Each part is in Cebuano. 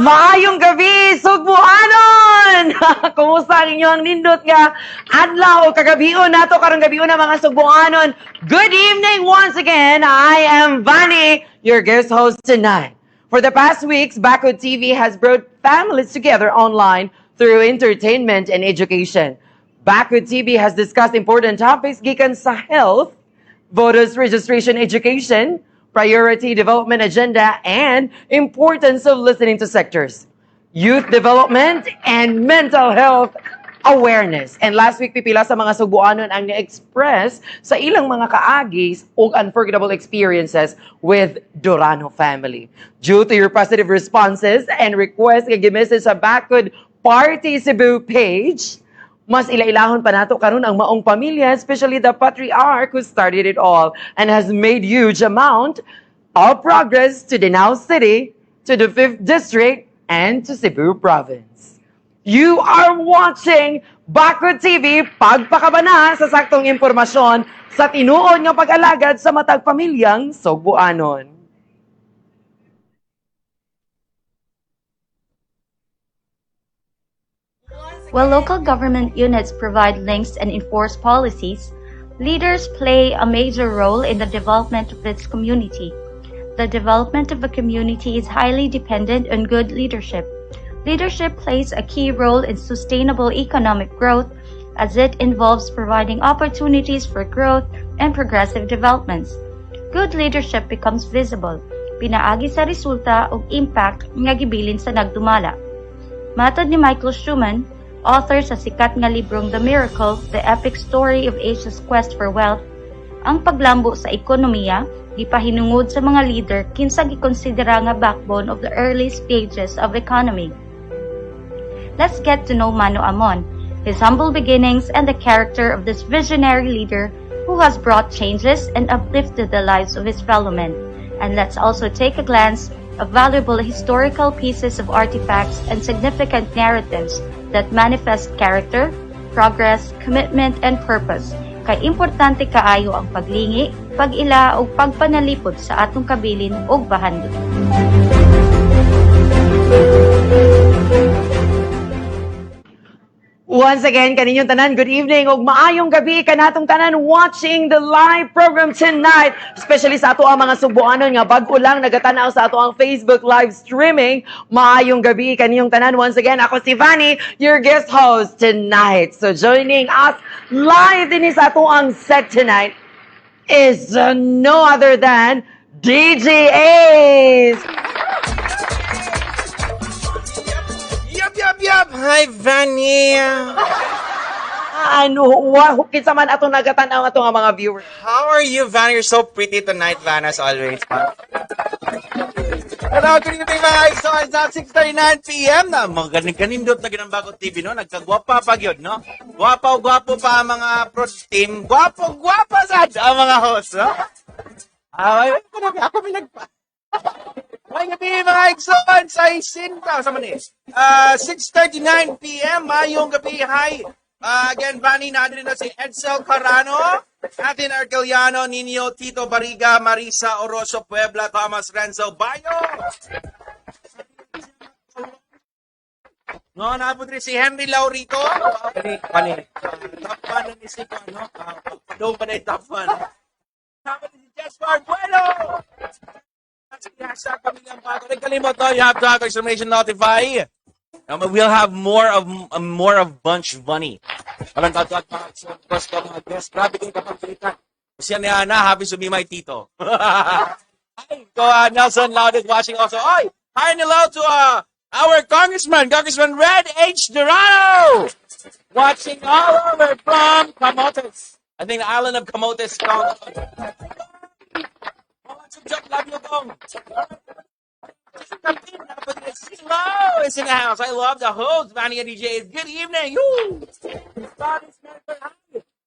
Maayong gabi, Sugbuanon! Kumusta ang inyong nindot nga adlaw o kagabion nato karong gabion na mga Sugbuanon. Good evening once again. I am Vani, your guest host tonight. For the past weeks, Bakud TV has brought families together online through entertainment and education. Bakud TV has discussed important topics gikan sa health, voters registration education, priority development agenda, and importance of listening to sectors, youth development, and mental health awareness. And last week, pipila sa mga Sugbuanon ang ni-express sa ilang mga kaagis ug unforgettable experiences with Durano family. Due to your positive responses and requests nga gi-message sa Bakod Party Cebu page, mas ilailahon pa nato karon ang maong pamilya, especially the patriarch who started it all and has made huge amount of progress to Danao City, to the 5th District, and to Cebu Province. You are watching Bakod TV, pagpakabana sa saktong impormasyon sa tinuod nga pag-alagad sa matag pamilyang Sugbuanon. While local government units provide links and enforce policies, leaders play a major role in the development of its community. The development of a community is highly dependent on good leadership. Leadership plays a key role in sustainable economic growth, as it involves providing opportunities for growth and progressive developments. Good leadership becomes visible pinaagi sa resulta ug impact nga gibilin sa nagdumala. Matod ni Michael Schumann, author sa sikat nga librong The Miracle: The Epic Story of Asia's Quest for Wealth, ang paglambo sa ekonomiya gipahinungod sa mga leader kinsa gikonsidera nga backbone of the early stages of economy. Let's get to know Mano Amon, his humble beginnings and the character of this visionary leader who has brought changes and uplifted the lives of his fellow men. And let's also take a glance of valuable historical pieces of artifacts and significant narratives that manifest character, progress, commitment, and purpose. Kay importante kaayo ang paglingi, pag-ila ug pagpanalipod sa atong kabilin ug bahandi. Once again, kaninyong tanan, good evening ug maayong gabi kanatong tanan watching the live program tonight. Especially sa ato ang mga Sugbuanon nga bag-o lang nagatanaw sa ato ang Facebook live streaming. Maayong gabi kaninyong tanan. Once again, ako si Vanny, your guest host tonight. So joining us live din sa ato ang set tonight is no other than DJ Ace. Yup. Hi, Vanny. Ano, wa, kinsa man atong nagatanaw ato nga mga viewers? How are you, Vanny? You're so pretty tonight, Van, as always. Hello, good evening, mga so it's now 6:39 p.m. Na mga ganindot na ginang bago TV, no? Nagkagwapa pa gyud, no? Gwapa o gwapo pa ang mga pro team. Gwapo, gwapa sad ang mga host, no? Ah, ay, ay, ako may nagpa. May gabi, mga igsoon, sa Isinta. Sa man eh. 6:39 p.m. Mayong gabi. Hi. Again, Vanny, nandito na si Edsel Carano, Atin Arceliano, Nino, Tito Bariga, Marisa Oroso Puebla, Thomas Renzo Bayo. No, naapod rin si Henry Laurito. Kani, kani. Top 1 na ni si no? Doon pa na yung top 1. Naapod rin si Jess Bueno. #PamilyangBago. Nagkalimot to, you have to have exclamation notify. We'll have more of bunch money. Walang tatuat mga gusto mga guest. Grabe kayo kapagpilitan. Siya ni Ana, happy to be my tito. Hi, go Nelson Loud is watching also. Oy, hi and hello to our congressman, Congressman Red H. Durano, watching all over from Camotes. I think the island of Camotes. Love you, Gong. Hello is in the house. I love the host, Vanny and DJ. Good evening. Woo.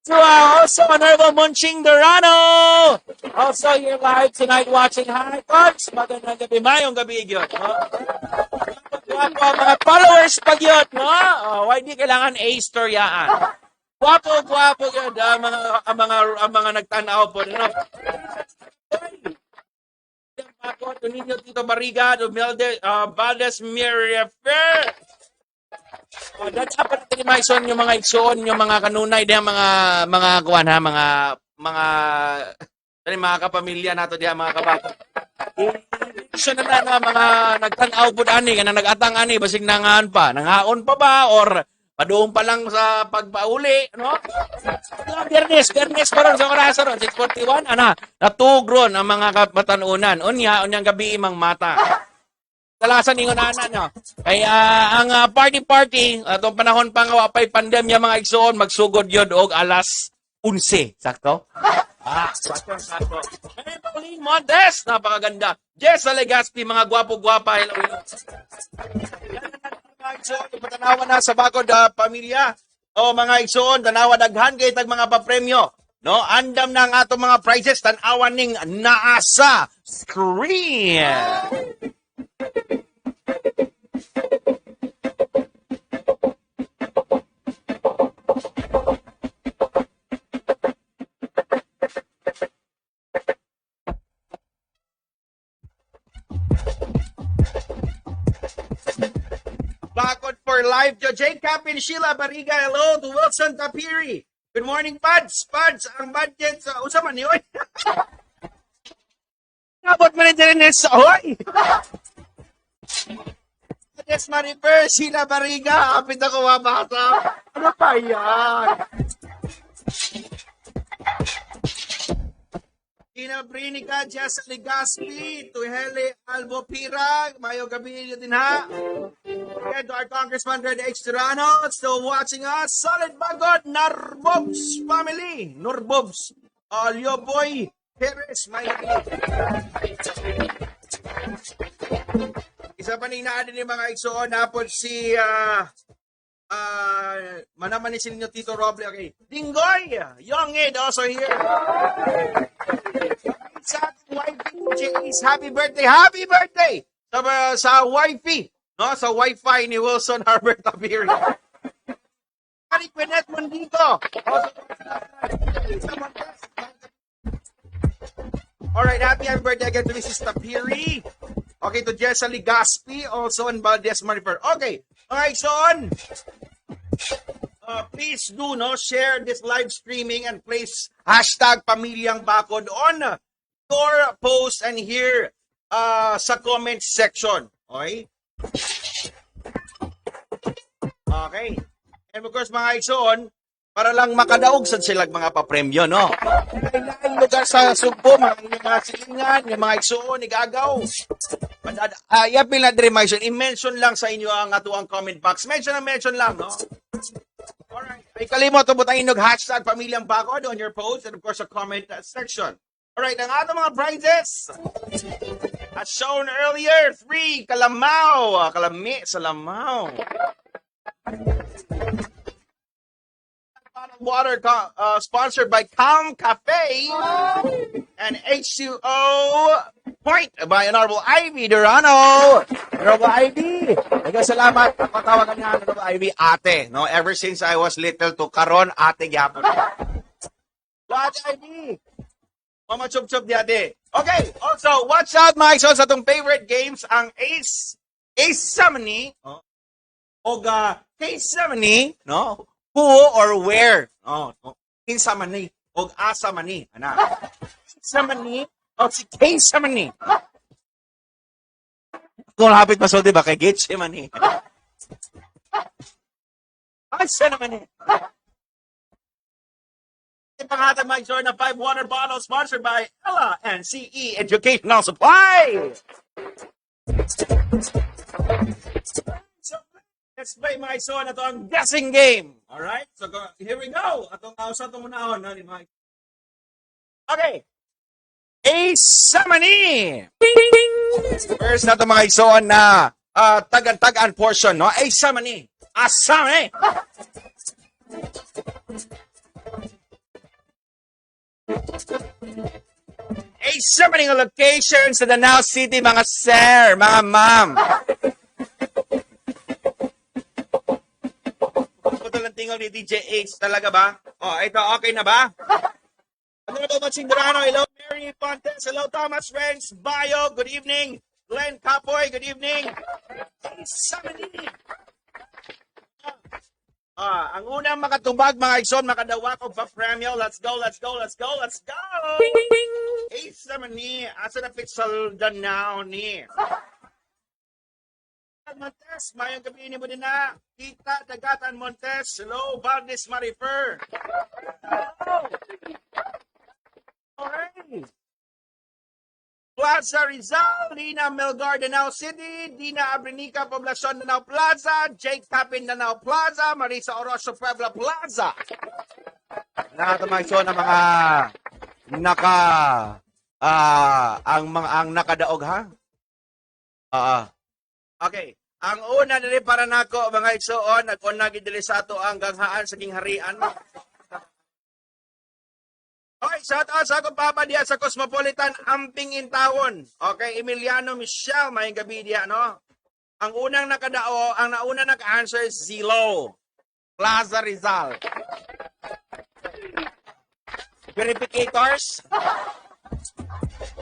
To also Honorable Munching Durano. Also here live tonight watching. Hi, Coach. Magandang gabi. Mayong gabi, gyud. No? Mga followers pag yun, no? Oh, why di kailangan A-storyaan? Gwapo, gwapo yun, ang mga nagtanaw po. No? Ako, Tonino Tito Barriga, Humilde, Valdez Mirifer. Oh, that's up natin ni Maison yung mga igsoon, yung mga kanunay, diha mga kuan ha, mga dali mga kapamilya nato diha, mga kabato. Siya na na, na mga nagtan-aw pud ani kanang nag-atang ani basig nangaan pa, nangaon pa ba or paduong pa lang sa pagpauli, no? Biyernes, Biyernes pa ron sa orasa ron, 6:41, ana, natugron ang mga kabatanunan. Unya, unyang gabi imang mata. Kalasan ingon ana, no. Kay ang party party atong panahon pa nga wa pay pandemya, mga igsoon, magsugod yod og alas 11, sakto? Ah, sakto, sakto. Hey, Pauline Montes, napakaganda. Jess Legaspi, mga gwapo-gwapa. Hello, hello. Yan ang mga igsoon, ipatanawa na sa bakod pamilya. O mga igsoon, tanawa daghan kay tag mga papremyo. No, andam na ang atong mga prizes, tan-awan ning naa sa screen. Bakod for life. Jo J. Capin, Sheila Bariga, hello to Wilson Tapiri. Good morning, Pads. Pads, ang budget sa usa man ni oy. Abot man ni Dennis. Oy. Yes, Marifer, Sheila Bariga, apit ako mabasa. Ano pa yan? Gina Brinica, Jess Legaspi, Tuhele Albo Pira, mayo gabi din ha. And to our Congressman Red H. Serrano, still watching us. Solid Bagod, Narbobs family. Norbobs. Leo Boy Perez, may isa pa ning naa din mga igsoon napod si manaman ni sinyo Tito Roble. Okay. Dinggoy! Young Ed also here. Sa ating wifey, Jace, happy birthday! Happy birthday! Sa wifey, no? Sa wifi ni Wilson Herbert Tapiri. Ari Quenet Mondito. Alright, happy happy birthday again to Mrs. Tapiri. Okay, to Jessa Ligaspi, also and Valdez Marifer. Okay, alright, so on. Please do, no, share this live streaming and place #PamilyangBakod on your post and here sa comment section. Okay? Okay. And of course, mga igsoon, para lang makadaog sad sila mga papremyo, no? Lain lugar sa Sugbo, mga inyong mga silingan, yung mga igsoon, igagaw. Yapil na diri, mga igsoon, i-mention lang sa inyo ang atuang comment box. Mention na mention lang, no? Alright. Ay kalimot butang inog #PamilyangBakod on your post and of course sa comment section. Alright, ang atong mga prizes. As shown earlier, three kalamaw. Kalami sa lamaw. Water sponsored by Calm Cafe and H2O Point by Honorable Ivy Durano. Honorable Ivy, daghang salamat. Ako tawagan niya Honorable Ivy, ate. No, ever since I was little to karon, ate gyapon. Ate Ivy. Mama Chup Chup di ate. Okay, also, watch out mga igsoon sa atong favorite games, ang Ace, Ace Samani, oh, o ga Case Samani, no? Who or where? Oh. Kinsa man ni og asa man ni, ana. Kinsa man ni o si Kinsa man ni. Kung hapit masulti ba kay Gitche man ni. Asa naman ni. Panghatag mga igsoon na 5 water bottles sponsored by Ella and CE Educational Supply. So, let's play mga igsoon ato ang guessing game. Alright? So go, here we go. Atong sa atong unahon no, ni mga. Okay. Ace Samani. First na ito mga igsoon na tagan-tagan portion, no? Ace Samani. Asame. Ace Samani nga location sa Danao City, mga sir, mga ma'am. Putol ang tingol ni DJ Ace talaga ba? Oh, ito okay na ba? Ano na ba watching Durano? Hello Mary Pontes. Hello Thomas Renz Bayo. Good evening. Glenn Capoy. Good evening. Ace Samani. Ang unang makatubag mga igsoon makadawat og pa-premyo. Let's go, let's go, let's go, let's go. Ace Samani. Asa na pixel Danao ni? Montes, mayong gabi ni mo din na. Kita Dagatan Montes. Hello, Valdez Marifer. Hello. Okay. Plaza Rizal, Lina Melgar, Danao City, Dina Abrinica, Poblacion Danao Plaza, Jake Tapin Danao Plaza, Marisa Orocio Puebla Plaza. Nakatamay na mga naka ang mga ang nakadaog ha. Okay. Ang una diri para nako mga igsoon, nag-una gid diri sa ato ang ganghaan sa gingharian. Okay, shout out sa akong papa diya sa Cosmopolitan, Amping Intawon. Okay, Emiliano Michelle, may gabi diya, no? Ang unang nakadao, ang nauna naka-answer is Zilo. Plaza Rizal. Verificators?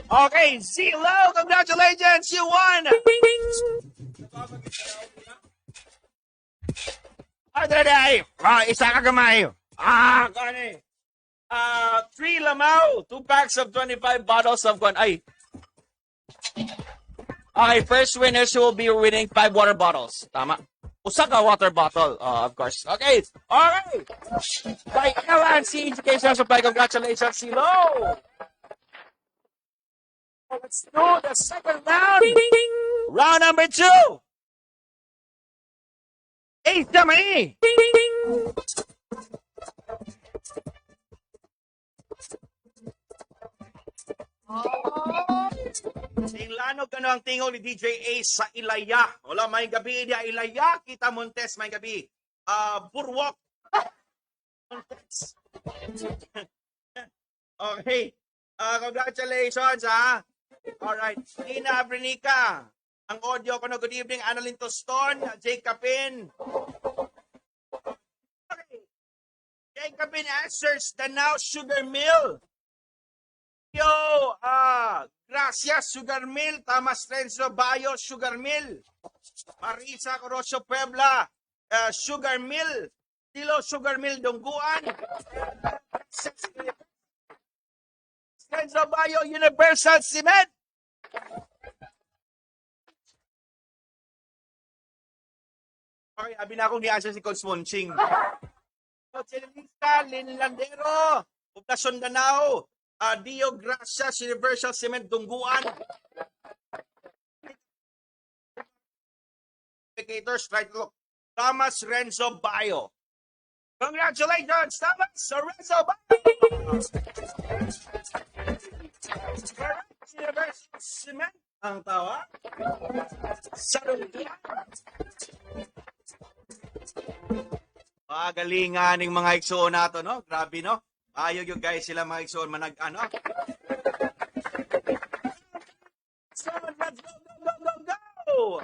Okay, Zilo, congratulations, you won! Dali, ah, isa ka gamay. Ah, kani. Ah, three lamaw, two packs of 25 bottles of kwan. Ay. Okay, first winners who will be winning five water bottles. Tama. Usa ka water bottle, of course. Okay. Alright. By L&C Educational Supply, congratulations, Silo. Let's do the second round. Round number 2. Ace naman eh. Tinglanog kano ang tingog ni DJ Ace sa Ilaya. Wala, may gabi niya Ilaya. Kita Montes, may gabi. Burwok. Montes. Okay. Congratulations, ha. Alright. Nina Abrinica. Ang audio ko no. Good evening, Annalyn Toston, Jake Capin. Okay. Jake Capin answers the now sugar mill. Yo, gracias Sugar Mill, Thomas Renzo Bayo Sugar Mill, Marisa Corocho Puebla, Sugar Mill, Tilo Sugar Mill Dongguan, Renzo Bayo Universal Cement. Okay, abi na akong ni-answer si Coach Monching. Chelista Lin Landero, Poblacion Danao, Dio Gracias, Universal Cement Dungguan. Indicators, try to look. Thomas Renzo Bayo. Congratulations, Thomas Renzo Bayo! Universal Cement ang tawa. Sa Dungguan. Magalingan ng mga igsuon nato, no? Grabe, no? Ayaw yung guys sila mga igsuon manag, ano? So, let's go, go, go, go, go!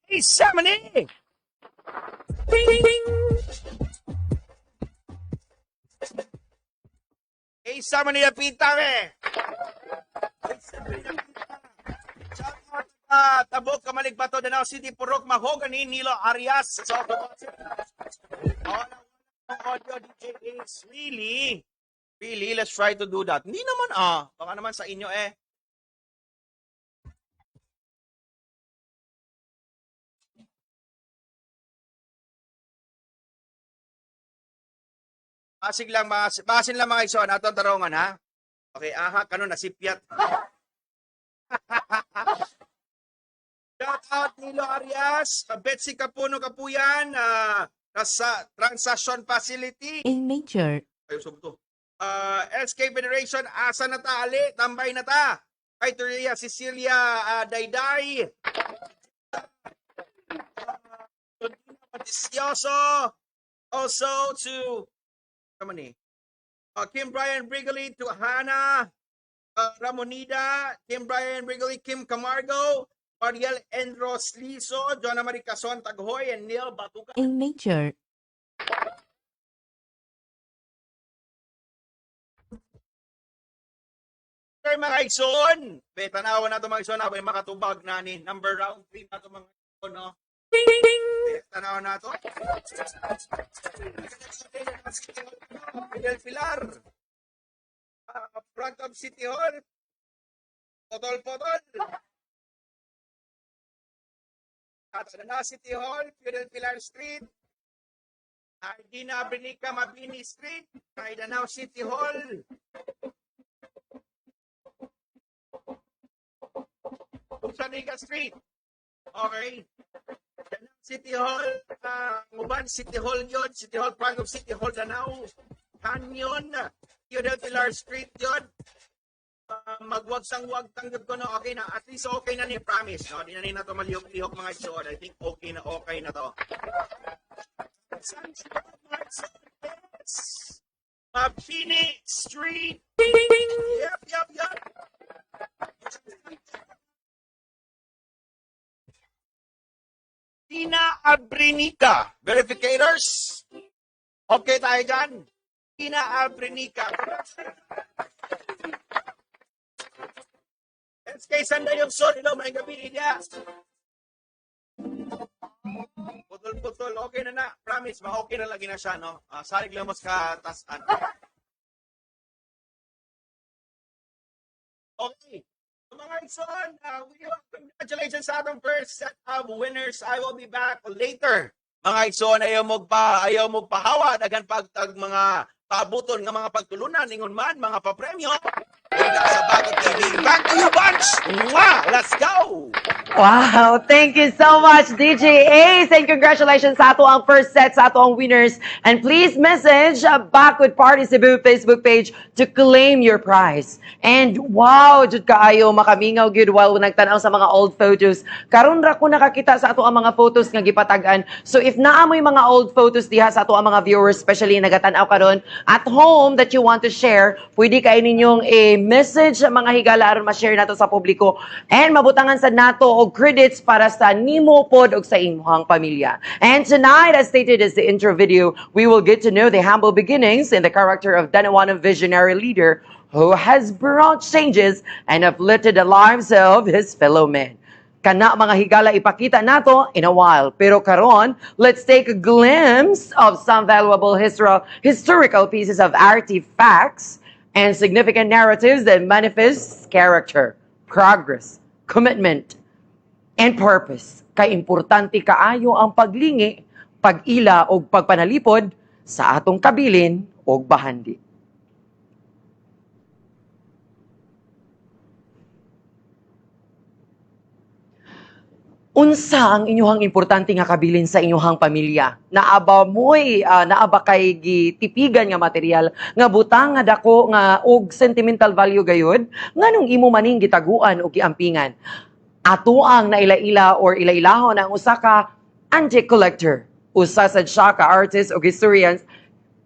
Hey, Samani! Hey, Samani, apita, eh! Hey, Samani, apita! Shout out, Tabok, Kamalig, Bato, Danao City, Purok, Mahogany, Nilo Arias. So, audio DJ Ace. Really? Really? Let's try to do that. Hindi naman ah. Baka naman sa inyo eh. Basig lang, basin lang mga igsoon. Ato ang tarongan ha. Okay, aha, kanon nasipyat. Shout out Nilo Arias, Betsy Capuno Capuyan, sa Transaction Facility. In major. Ayun, so to. SK Federation, asa na ta, ali, tambay na ta. Kay Turia Cecilia Dayday. Paticioso. Also to, come on eh. Kim Brian Brigley, to Hannah Ramonida, Kim Brian Brigley, Kim Camargo, Mariel Enros Liso, Jonah Marie Cason Taghoy, and Neil Batuka. In major. Sir, mga igsoon, be, tanawa na ito mga igsoon, abay makatubag na ni number round 3 na ito mga igsoon, no? Be, tanawa na ito. Fidel Pilar. Front of City Hall. Potol-potol. At na City Hall, Fidel Pilar Street. Ardina Abrinica Mabini Street, Danao City Hall. Saniga Street. Okay. Danao City Hall, Nguban City Hall yun, City Hall, front of City Hall, Danao. Canyon, Fidel Pilar Street yun. Magwagsang-wag tanggap ko na okay na. At least okay na ni promise. No? Di na ni na to malihok-lihok mga igsoon. I think okay na to. Mabini Street. Yep, yep, yep. Tina Abrinica. Verificators. Okay tayo dyan. Tina Abrinica. SK Sandayong Son. Hello, may gabi niya. Putol-putol, okay na na. Promise, ma-okay na lagi na siya, no? Salig lang mas katasan. Okay. So, mga igsoon, we have congratulations sa atong first set of winners. I will be back later. Mga igsoon, ayaw mo pahawa, daghan pagtag mga paabuton nga mga pagtulunan, ingon man, mga papremyo. Sa Bakod TV. Back to you, Bunch! Mwah! Let's go! Wow! Thank you so much, DJ Ace! And congratulations sa ato ang first set, sa ato ang winners. And please message Bakod Party Cebu Facebook page to claim your prize. And wow, jud kaayo makamingaw gyud while nagtan-aw sa mga old photos. Karon ra ko nakakita sa ato ang mga photos nga gipatag-an. So if naa moy mga old photos diha sa ato ang mga viewers, especially nagatan-aw karon at home that you want to share, pwede kay ninyong i-message sa mga higala aron ma-share nato sa publiko and mabutangan sa nato og credits para sa nimo pod og sa imong pamilya. And tonight, as stated as the intro video, we will get to know the humble beginnings in the character of Danawanon visionary leader who has brought changes and uplifted the lives of his fellow men. Kana, mga higala, ipakita nato in a while. Pero karon, let's take a glimpse of some valuable historical pieces of artifacts and significant narratives that manifest character, progress, commitment, and purpose. Kay importante kaayo ang paglingi, pag-ila og pagpanalipod sa atong kabilin og bahandi. Unsa ang inyuhang importante nga kabilin sa inyuhang pamilya? Naa ba kay gitipigan nga material nga butang nga dako nga og sentimental value gayud, nganong imo maning gitaguan o giampingan? Ato ang naila-ila or ilailahon ang usa ka antique collector, usa sad siya ka artist o historians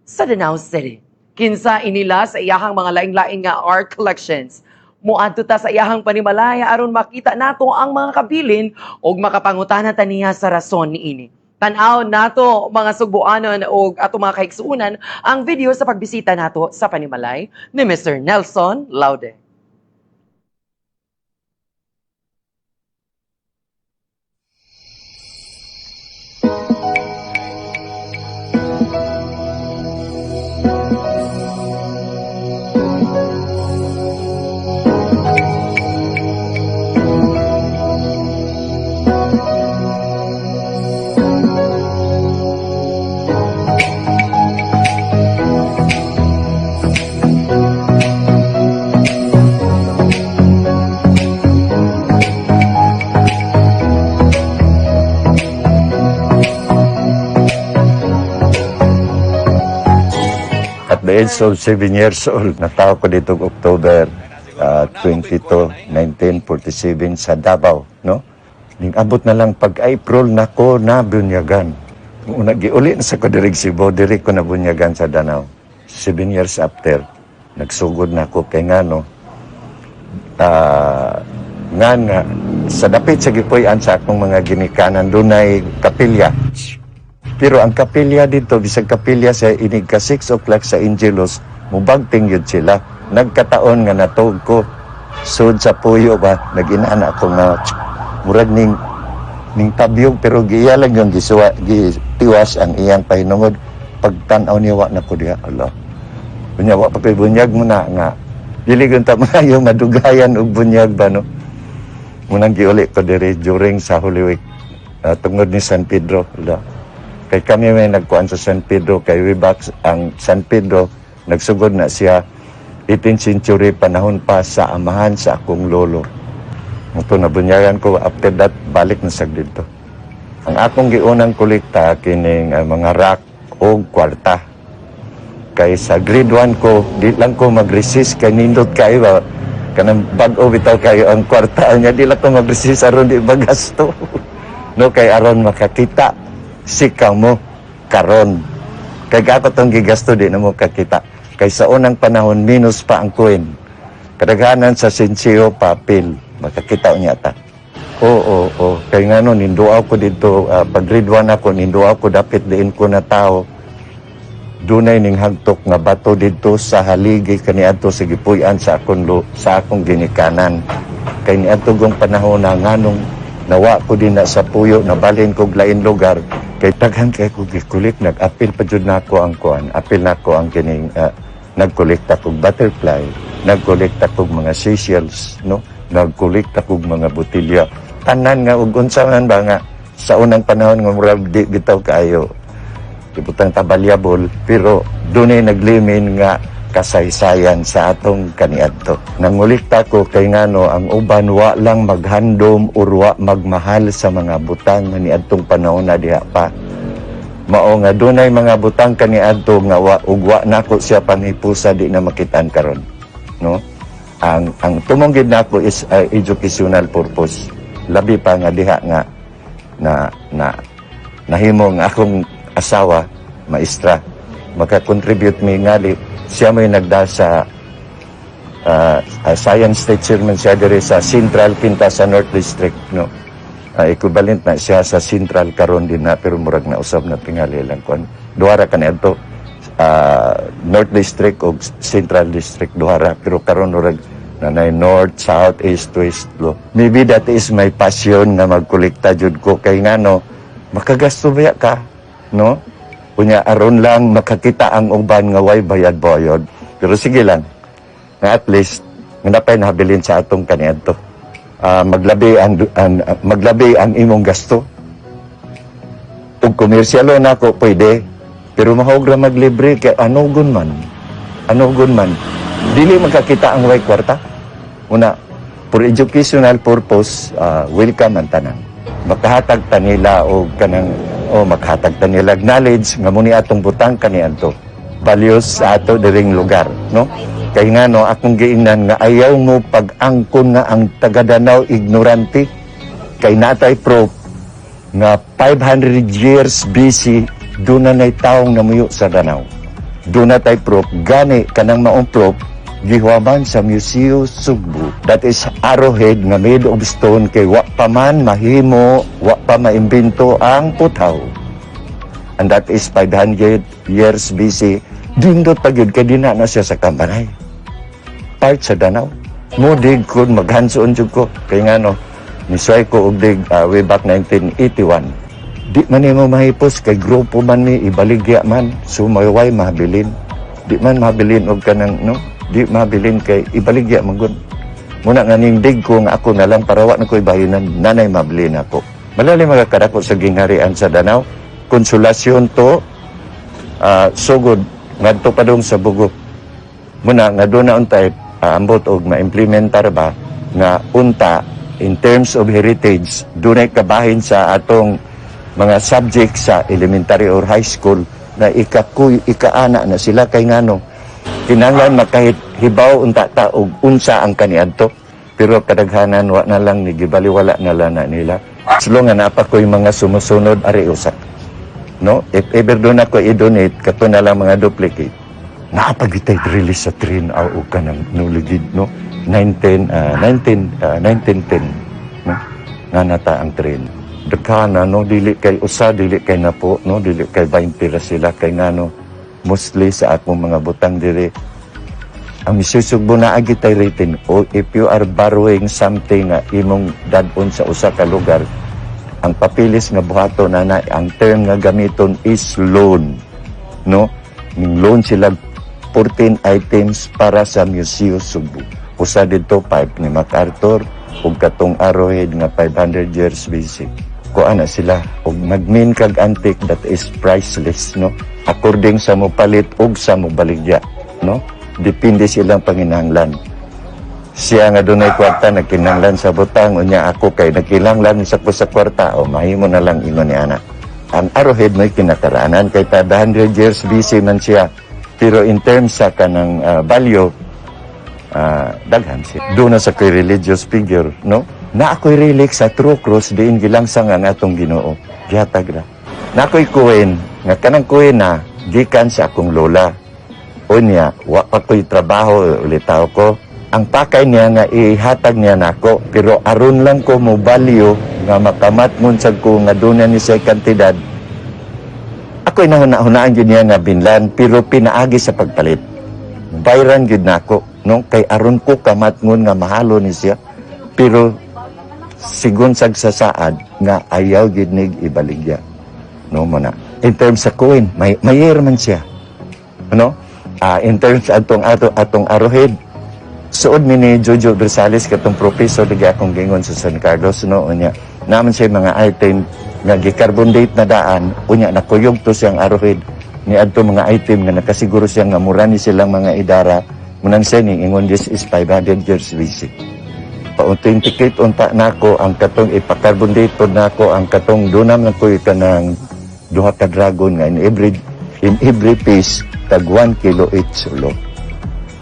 sa Danao City. Kinsa inila sa iyahang mga laing-laing nga art collections. Muadto ta sa iyahang panimalay aron makita nato ang mga kabilin ug makapangutana ta niya sa rason niini. Tan-aw nato, mga sugboanon ug ato mga kaigsuonan, ang video sa pagbisita nato sa panimalay ni Mr. Nelson Laude. At the age of 7 years old, natao ko dito October 22, 1947 sa Davao, no? Ning abot na lang pag April nako na bunyagan. Una giuli na sa ko diri Cebu, diri ko na bunyagan sa Danao. 7 years after, nagsugod na ako kay ngano nga nga sa dapit sa gipuy-an sa akong mga ginikanan dunay kapilya. Pero ang kapilya dito, bisag kapilya sa inig ka 6 o'clock sa Angelus, mubagting yun sila. Nagkataon nga natog ko. Sud sa puyo ba, nag-inana ako nga, murag ning tabyog pero giya lang yung gisuwa, gitiwas ang iyang pahinungod. Pagtanaw niya, wa na ko diha. Allah. Unya, wa pa ko'y bunyag mo na nga. Dili gyud ta maayo madugayan og bunyag ba, no? Munang giuli ko diri during sa Holy Week tungod ni San Pedro. Ala. Kay kami may nagkuan sa San Pedro kay way back ang San Pedro nagsugod na siya 18th century, panahon pa sa amahan sa akong lolo. Ito nabunyagan ko, after that balik na sa dito. Ang akong giunang kolekta kining mga rack og kwarta. Kay sa grade 1 ko, di lang ko mag-resist kay nindot kayo ba. Kanang bag-o bitaw kayo ang kwarta niya, di lang ko mag-resist aron di magasto. No, kay aron makakita sikaw mo karon. Kay gato tong gigasto, di na mo kakita. Kay sa unang panahon minus pa ang coin. Kadaghanan sa sinseo papel makakita niya ta. Oo. Kay nga no, ninduaw ko dito, pag grade 1 ako, ninduaw ko dapit diin ko na tao. Dunay ning hagtok nga bato didto sa haligi kaniadto sa gipuy-an sa akong ginikanan. Kay niadto gong panahon na nganong Nawa ko din na sa puyo, nabalhin kog lain lugar kay daghan kay ko gikulik. Nag-apil pa jud nako ang kuan, apil nako ang kining nagkolekta kog butterfly, nagkolekta kog mga seashells, no, nagkolekta kog mga botelya, tanan nga ug unsa man ba nga sa unang panahon nga murag di bitaw kaayo ibutang tabalyabol, pero dunay naglimin nga kasaysayan sa atong kaniadto. Nangolekta ko kay ngano ang uban wa lang maghandom or wa magmahal sa mga butang nga niadtong panahon na diha pa. Mao nga dunay mga butang kaniadto nga wa ug wa nako siya panghipusa, di na makitaan karon. No? Ang tumong gid nako is educational purpose. Labi pa nga diha nga na na nahimo nga akong asawa maestra, maka-contribute mi ngali siya may nagda sa science teacher man siya diri sa Central Quinta sa North District, no. Equivalent na siya sa Central karon din na, pero murag na usab na tingali lang kon duha ra kaniadto, North District o Central District, duha ra, pero karon murag nanay North, South, East, West lo. Maybe that is my passion nga magkolekta jud ko kay ngano makagasto ba ka, no? Unya aron lang makakita ang uban nga way bayad-bayad, pero sige lang nga at least nga napay nabilin sa atong kaniadto. Maglabi ang imong gasto ug komersyalo nako pwede, pero mahog ra maglibre kay ano gun man dili makakita ang way kwarta. Una, for educational purpose, welcome ang tanan. Makahatag ta nila og kanang o makahatag ta nila og knowledge nga muni atong butang kaniadto, values sa ato diring lugar, no? Kay ngano akong giingnan nga ayaw mo pag-angkon nga ang taga Danao ignorante kay natay proof nga 500 years BC doon na nay taong namuyo sa Danao. Doon na tay proof, gani kanang maong proof gihuaman sa Museo Sugbo. That is arrowhead nga made of stone kay wa pa man mahimo, wa pa maimbento ang puthaw. And that is 500 years BC. Dindot pa gyud kay dina na siya sa Kampanay. Part sa Danao. Mo dig ko maghansoon jud ko kay ngano nisuway ko og dig way back 1981. Di man nimo mahipos kay grupo man mi, ibaligya man, so maway mahabilin. Di man mahabilin og kanang, no, di mahabilin kay ibaligya man gud. Muna nga nindig ko nga ako na lang para wa na ko ibahinan, nanay mabilin ako. Malalim mga kadako sa gingharian sa Danao. Konsolasyon to sugod ngadto padung sa Bugo. Muna nga doon na untay ambot og ma-implementar ba nga unta in terms of heritage dunay kabahin sa atong mga subject sa elementary or high school na ikakuy ikaana na sila kay ngano kinahanglan makahit hibaw unta ta og unsa ang kaniadto, pero kadaghanan wa na lang ni gibaliwala na lang na nila. Slow nga napa ko'y mga sumusunod ari usa, no? If ever doon ako i-donate kato na lang mga duplicate. Naapagitay release sa train aw og kanang nuligid, no, 19 19 1910, no, nga nata ang train daghan, no? Dili kay usa, dili kay napo, no, dili kay 20 ra sila kay ngano mostly sa akong mga butang diri ang misusugbo na agi tay written o if you are borrowing something nga imong dad-on sa usa ka lugar, ang papilis nga buhaton na na ang term nga gamiton is loan, no? Ning loan sila 14 items para sa Museo Sugbo. Usa didto pipe ni MacArthur ug katong arrowhead nga 500 years BC. Kuan na sila ug magmin kag antique, that is priceless, no, according sa mopalit ug sa mobaligya, no? Depende silang panginahanglan. Siya nga dunay kwarta nagkinahanglan sa butang, unya ako kay nagkinahanglan sa ko sa kwarta o mahimo na lang ingon ni ana. Ang arrowhead may kinakaraanan kay 500 years BC man siya, pero in terms sa kanang value, daghan siya. Doon na sa kay religious figure, no, na ako'y relic sa True Cross diin gilangsang ang atong Ginoo, gihatag ra. Na ako'y coin nga kanang coin na gikan sa akong lola. Unya wa pa ko'y trabaho, ulitaw ko ang pakay niya nga ihatag niya nako, pero aron lang ko mo value nga makamat sad ko nga doon na ni sa kantidad. Ako'y nahuna-hunaan gyud niya nga binlan, pero pinaagi sa pagpalit bayran gyud nako, no, kay aron ko kamatngon nga mahalo ni siya. Pero Sigon sa sasaad nga ayaw gid nig ibaligya. No mo na. In terms sa coin, may mayer man siya. Ano? In terms atong ato atong arrowhead, suod mi ni Jojo Bersales, katong professor lagi akong gingon sa San Carlos, no, unya naman siya mga item nga gi-carbon date na daan, unya nakuyog to siyang arrowhead ni adto mga item nga nakasiguro siya nga mura ni silang mga idara munang siya ni ingon, "This is 500 years BC." Pa-authenticate unta nako ang katong ipa-carbon date pod nako ang katong dunam lang koy kanang duha ka dragon nga in every piece tag 1 kilo each ulo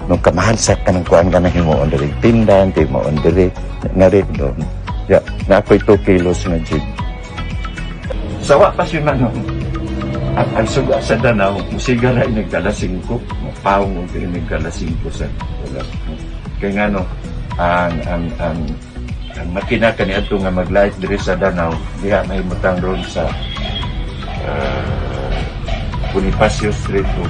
nung kamahal sa kanang kuan ka na himuon diri tindan himuon diri nga rin doon ya na ako'y 2 kilos nga jade. Sawa pa si Manong. Ang suga sa Danao, musiga na inig 5:00, mapawong og inig 5:00 sa wala. Kaya nga no, ang makina kaniadto nga maglight diri sa Danao, diha may mutang ron sa Bonifacio Street o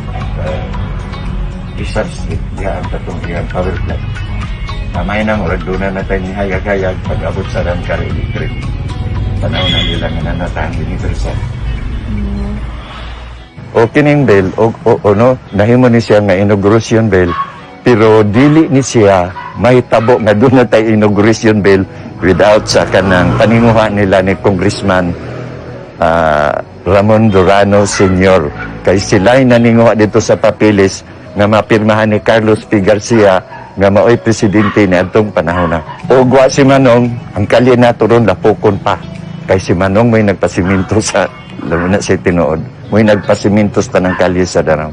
Rizal Street, diha ang katong iyang power plant. Mamay na, murag doon na tayo ni hayag-hayag pag abot sa Ramcar Electric. Tanaw na nila nga nanatang ni Rizal. O kining bell o no, nahimo ni siya nga inauguration bell, pero dili ni siya mahitabo nga doon na tay inauguration bell without sa kanang paninguha nila ni Congressman Ramon Durano Sr. Kay sila'y naninguha dito sa papilis nga mapirmahan ni Carlos P. Garcia nga maoy presidente ni atong panahon na. O wa si Manong, ang kalye nato ron lapokon pa. Kay si Manong may nagpasiminto sa Laguna sa tinuod. May nagpasiminto sa tanang kalye sa Danao.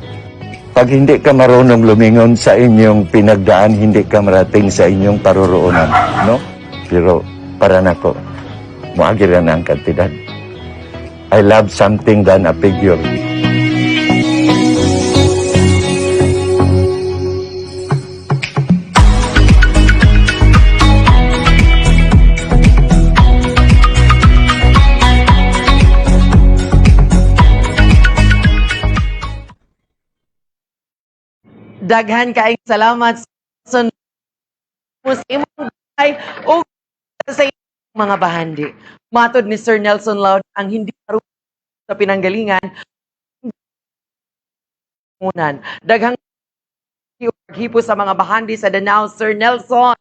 Pag hindi ka marunong lumingon sa inyong pinagdaan, hindi ka marating sa inyong paroroonan, no? Pero para nako, moagi ra na ang kantidad. I love something than a figure. Daghan kaayong salamat sa sa imong buhay o sa imong mga bahandi. Matod ni Sir Nelson Loud, ang hindi marunong sa pinanggalingan unan. Daghang hipo sa mga bahandi sa Danao, Sir Nelson.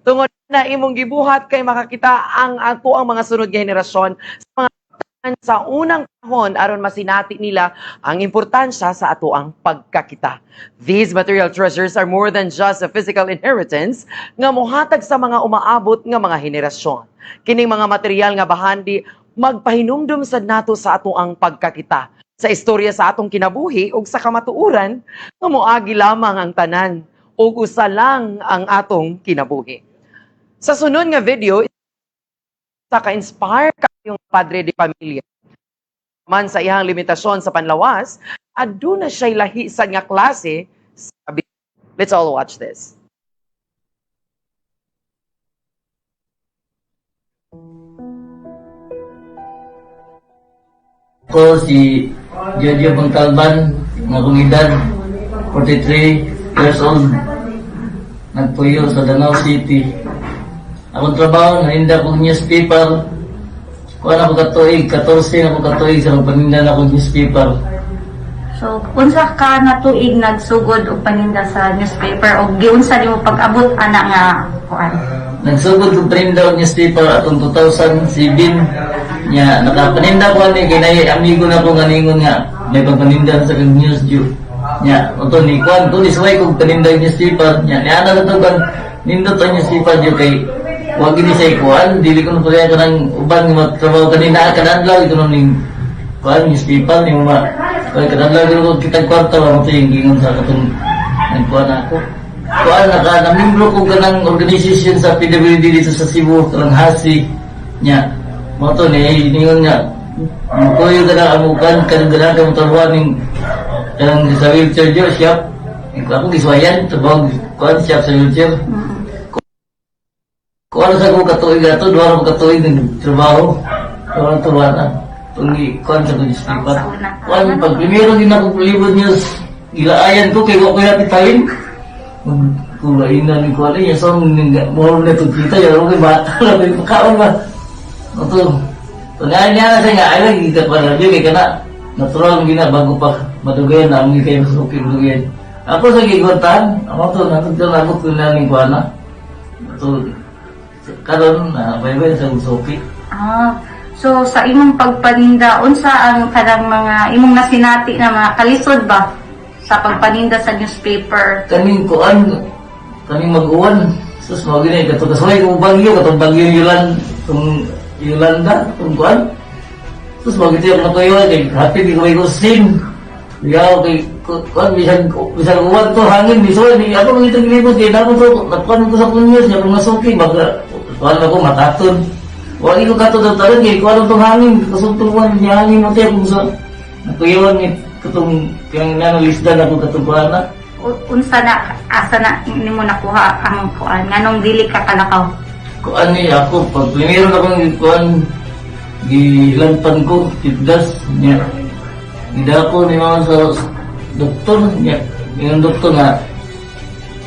Tungod na imong gibuhat kay makakita ang ato ang mga sunod nga henerasyon sa mga sa unang panahon aron masinati nila ang importansya sa atoang pagkakita. These material treasures are more than just a physical inheritance nga mohatag sa mga umaabot nga mga henerasyon. Kining mga material nga bahandi magpahinumdum sad nato sa atoang pagkakita, sa istorya sa atong kinabuhi ug sa kamatuoran nga moagi lamang ang tanan ug usa lang ang atong kinabuhi. Sa sunod nga video, sa ka-inspire kayong padre de pamilya. Man sa iyang limitasyon sa panlawas, aduna siya'y lahi sa nga klase sa. Let's all watch this. Ko si Jojo Montalban, nga akong edad, 43 years old. Nagpuyo sa Danao City. Akong trabaho, naninda kong newspaper. Kuha na ko katuig, 14 na ko katuig sa paninda na akong newspaper. So, unsa ka na tuig nagsugod og paninda sa newspaper o giunsa nimo pag-abot ana nga kuan? Nagsugod kong paninda og newspaper atong 2007. Nya, nakapaninda ko ani kay naay amigo na ko nga ningon nga may pagpaninda sa kang news ju. Nya, uto ni kuan ko ni suway kog paninda og newspaper. Nya, niana na to kan nindot ang newspaper ju kay wa gini say kuan, dili ko na pareha kanang uban nga matrabaho kanina kada adlaw ito ning kuan newspaper ni ma kay kada adlaw dili ko kitag kwarta wa mo yung gingon sa katong nagkuan ako. Kuan naka namimbro ko kanang organization sa PWD dito sa Cebu, kanang HASI nya. Mo to ni ningon nga mukuyo ka na amukan kanang ganahan ka mo trabaho ning kanang sa wheelchair jo shop. Ako giswayan trabaho kuan shop sa wheelchair. Kuan sa ko katuig ato, duha ra ko katuig ng trabaho. Kuan tuwa na. Tungi kuan sa ko newspaper. Sa una. Kuan pag primero din ako libod news, gilaayan ko kay wa ko yapit halin. Kulain ni ko niya so mo na to kita ya okay bata lang kaon ba. Ato. Tunay niya na siya nga ay lagi ka pa radyo kay kana natural gina bago pa madugayan na ang kay masuki dugayan. Ako sa gigwantan, ako to natugtog na ako tunay ni ko na. Ato karon na bye-bye sa suki. Ah, so sa imong pagpaninda, unsa ang kanang mga imong nasinati na mga kalisod ba sa pagpaninda sa newspaper? Kaning kuan, kaning mag-uwan, sus mao gini kato kasuway kung bagyo, katong bagyo Yulan, tong Yolanda, tong kuan. Sus mao gini ako nakuyo kay happy di ko may sim. Yaw kay kuan bisan bisan uwan to hangin bisuan di ako mangita gilibot kay nako to nakuan ko sa kunyos nya kung masuki baga kuan ako mataton. Wali ko kato to taron kay kuan tong hangin kasugtong kuan niya hangin mo tayo kung sa nakuyawan ni katong kang nanalisdan ako katong kuan na. Unsa na asa na nimo nakuha ang kuan nganong dili ka kalakaw? Kuan ni ako pag primero na akong kuan gilampan ko tigdas niya gidako ni mama sa doktor niya yung doktor nga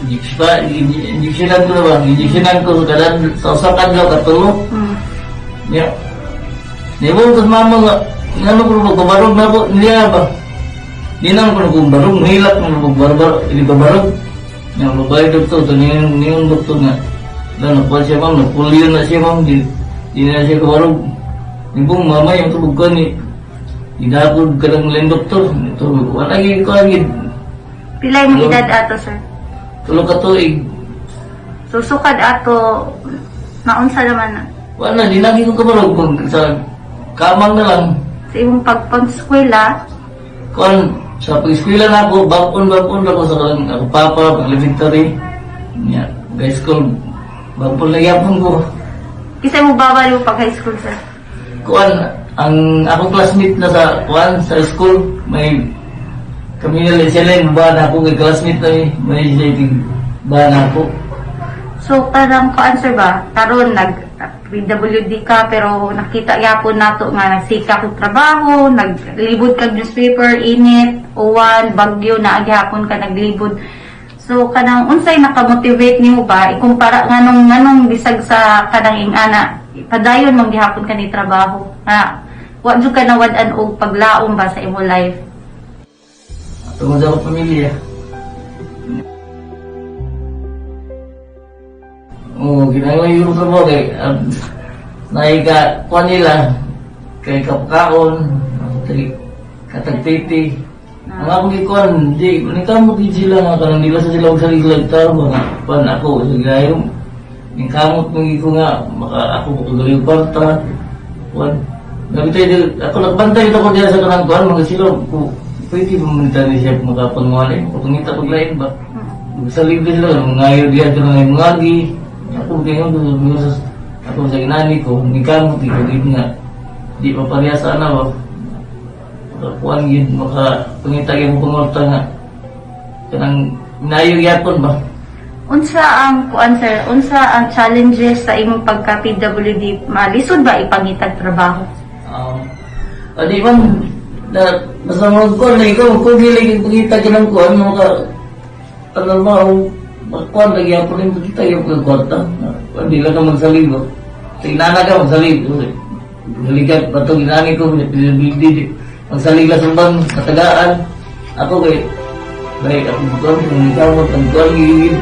injectionan ko na ba injectionan ko sa kadan sa usa ka adlaw katulo niya nibo ko sa mama nga ngano ko magbabarog na ko niya ba di na ko nagbarog mahilak na magbarbar ini babarog niya babae doktor to niya niyong doktor nga na nakuha siya ma'am napulyo na siya ma'am di, di na siya kabarog nibong mama yung tubog ko ni idakod ka lang lang doktor ito wala gyud ko ang Pila imong edad ato, sir? 3 ka tuig. So sukad ato naunsa naman na? Wala di lagi ko kabarog kung sa kamang na lang. Sa imong pagpang-eskwela? Kuan sa pag-eskwela na ako, bakon-bakon ako sa kanang ako papa, pag elementary, nya, high school, bakon na yapon ko. Kinsa mo baba nimo pag high school, sir? Kuan, ang akong classmate na sa kuan sa school, may kami nila sila yung ba na ako kay classmate na eh, may siya yung ba na ako. So kanang kuan, sir, ba karon nag PWD ka pero nakita gyapon nato nga nagsika kog trabaho, naglibod kag newspaper, init, uwan, bagyo na gyapon ka naglibod. So kanang unsay nakamotivate nimo ba ikumpara nganong nganong bisag sa kanang ingana padayon man gihapon ka ni trabaho nga wa jud ka nawad-an og paglaom ba sa imo life? Tungod sa akong pamilya. Oo, ginagawa yung trabaho kay naika kuan nila kay kapkaon, kay katagtiti. Ang akong gikuan, di, ningkamot gid sila nga kanang nila sa sila og saliglag tao mga kuan ako sa gayong ningkamot mo gid ko nga maka ako makagaliw kwarta kuan. Nabitay di ako nagbantay dito ko diya sa kanang kuan mga sila ko pwede ba man tani siya makapanguwalay makapangita paglain ba. Salig din sila mga diya ko nga mga agi ako kayo ako sa ginani ko ningkamot gid ko gid nga di pa pareha sa ana ba makakuan gid makapangita gyud mo pangorta nga kanang nayo gyapon ba. Unsa ang kuan, sir, unsa ang challenges sa imong pagka PWD? Malisod ba ipangitag trabaho? Adi man na basta mo ko na ikaw ko gili kay pangita ka ng kuan mo ka tanan mo ang kuan lagi ako rin pangita yung kwarta. Kuan di lang ka magsalig ba sa inana ka magsalig magsalig ka bato ginani ko di magsalig lang sa bang katagaan ako kay baik ako kuan kung ikaw mo ang kuan gigil.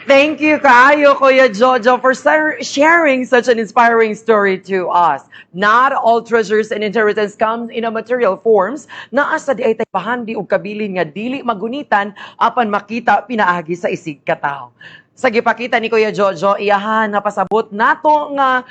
Thank you kaayo, Kuya Jojo, for sharing such an inspiring story to us. Not all treasures and inheritance comes in a material forms. Naa sa diay tay pahandi og kabilin nga dili magunitan apan makita pinaagi sa isig katawo. Sa gipakita ni Kuya Jojo, iyahan napasabot nato nga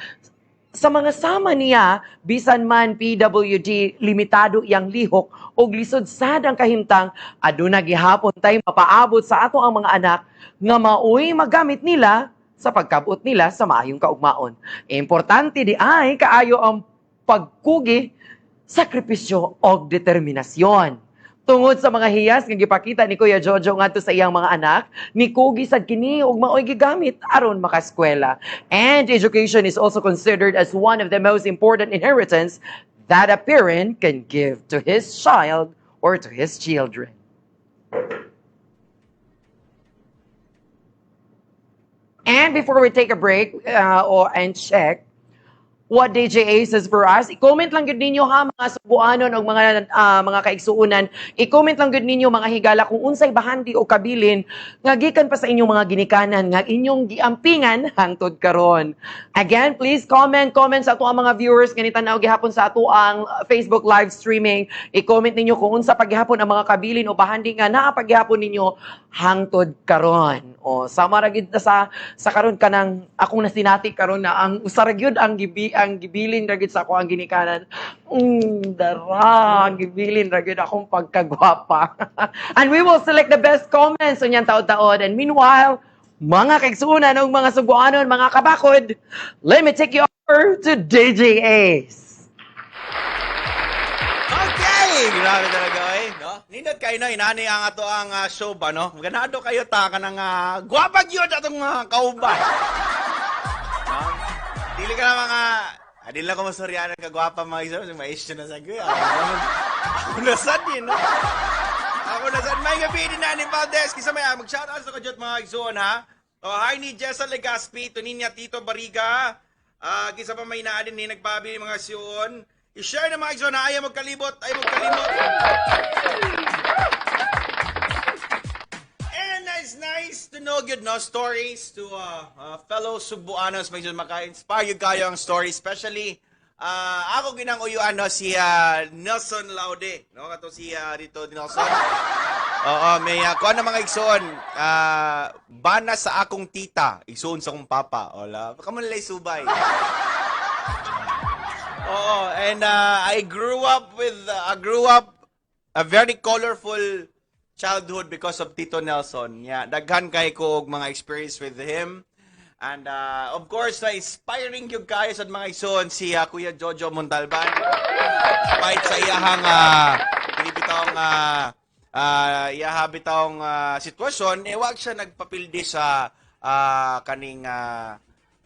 sa mga sama niya, bisan man PWD, limitado iyang lihok og lisod sad ang kahimtang, aduna gihapon tay mapaabot sa ato ang mga anak nga maoy magamit nila sa pagkabot nila sa maayong kaugmaon. Importante di ay kaayo ang pagkugi, sakripisyo og determinasyon. Tungod sa mga hiyas nga gipakita ni Kuya Jojo ngadto sa iyang mga anak, nikugi sad kini ug maoy gigamit aron makaeskwela. And education is also considered as one of the most important inheritance that a parent can give to his child or to his children. And before we take a break or and check what DJ A says for us, i-comment lang gud ninyo ha, mga Sugbuanon o mga kaigsuunan. I-comment lang gud ninyo, mga higala, kung unsay bahandi o kabilin nga gikan pa sa inyong mga ginikanan nga inyong giampingan hangtod karon. Again, please comment, comment sa ato ang mga viewers nga nitanaw gihapon sa ato ang Facebook live streaming. I-comment ninyo kung unsa paghihapon ang mga kabilin o bahandi nga naa paghihapon ninyo hangtod karon. O sama ra gid na sa karon kanang akong nasinati karon na ang usa ra gyud ang gibilin ra gyud sa ako ang ginikanan. Dara, ang gibilin ra gyud akong pagkagwapa. And we will select the best comments unyang taod-taod. And meanwhile, mga kaigsuonan ug mga Sugbuanon, mga kabakod, let me take you over to DJ Ace. Okay! Grabe talaga, eh. No? Nindot kayo, no? Inani ang ato ang show ba, no? Ganado kayo ta ka ng gwapa gyud atong kauban. No? Dili ka na mga. Dili lang ko masuryanan kagwapa, mga isa. May issue na sa kuya. Ako na sad din, no? Ako na sad. May gabi din na ni Valdez. Kisa may mag-shoutout sa kadyot, mga igsoon, ha? Oh, hi ni Jessa Legaspi, Tuninya Tito Bariga. Kisa pa may naa din ni nagpabi mga siyon. I-share na, mga igsoon, ha? Ayaw magkalibot, ayaw magkalimot. And it's nice to know good no stories to fellow Sugbuanos, medyo maka-inspire yung kayo ang story, especially ako ginang uyuan, no, si Nelson Laude, no, kato si dito Nelson. Oo, may kuan na, mga igsoon, bana sa akong tita, igsoon sa akong papa. Ola, kamo nilay subay. Oo, and I grew up a very colorful childhood because of Tito Nelson. Yeah, daghan kay ko og mga experience with him. And of course, na inspiring yung kayo sa mga igsoon si Kuya Jojo Montalban. Despite sa iyahang bitawng iyaha bitawng sitwasyon, eh wag siya nagpapildi sa kaning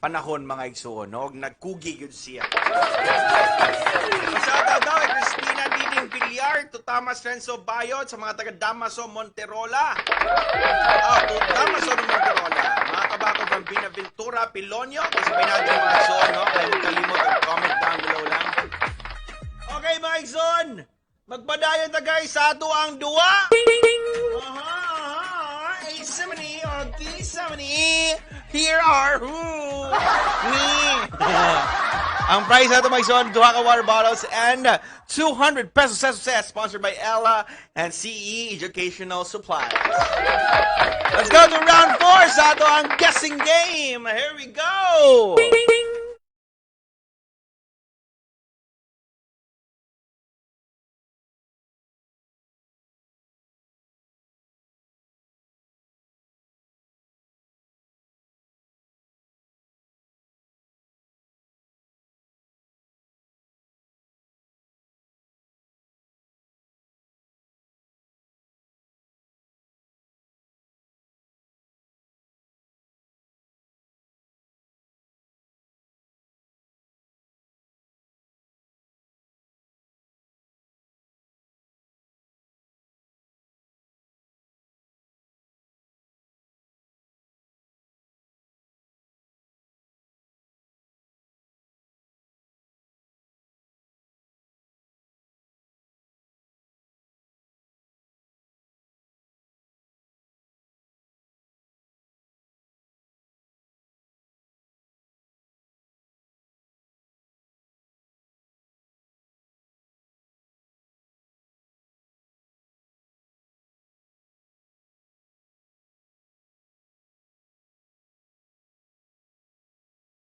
panahon, mga igsoon, no? Og nagkugi gyud siya. Shoutout daw kay Christina Diding Villar, to Thomas Renzo Bayot, sa mga taga Damaso Monterola. Oh, to Damaso Monterola. Mga kabako from Binaventura, Pilonio. Kasi pinadyo, mga igsoon, no? Kaya magkalimot at comment down below lang. Okay, mga igsoon. Magpadayon ta, guys, sa ato ang duwa. Aha, 870 or K70. Here are who? Me. Ang prize nato, mga igsoon, duha ka water bottles and 200 pesos success, sponsored by Ella and CE Educational Supplies. Let's go to round 4 sa ato ang guessing game. Here we go.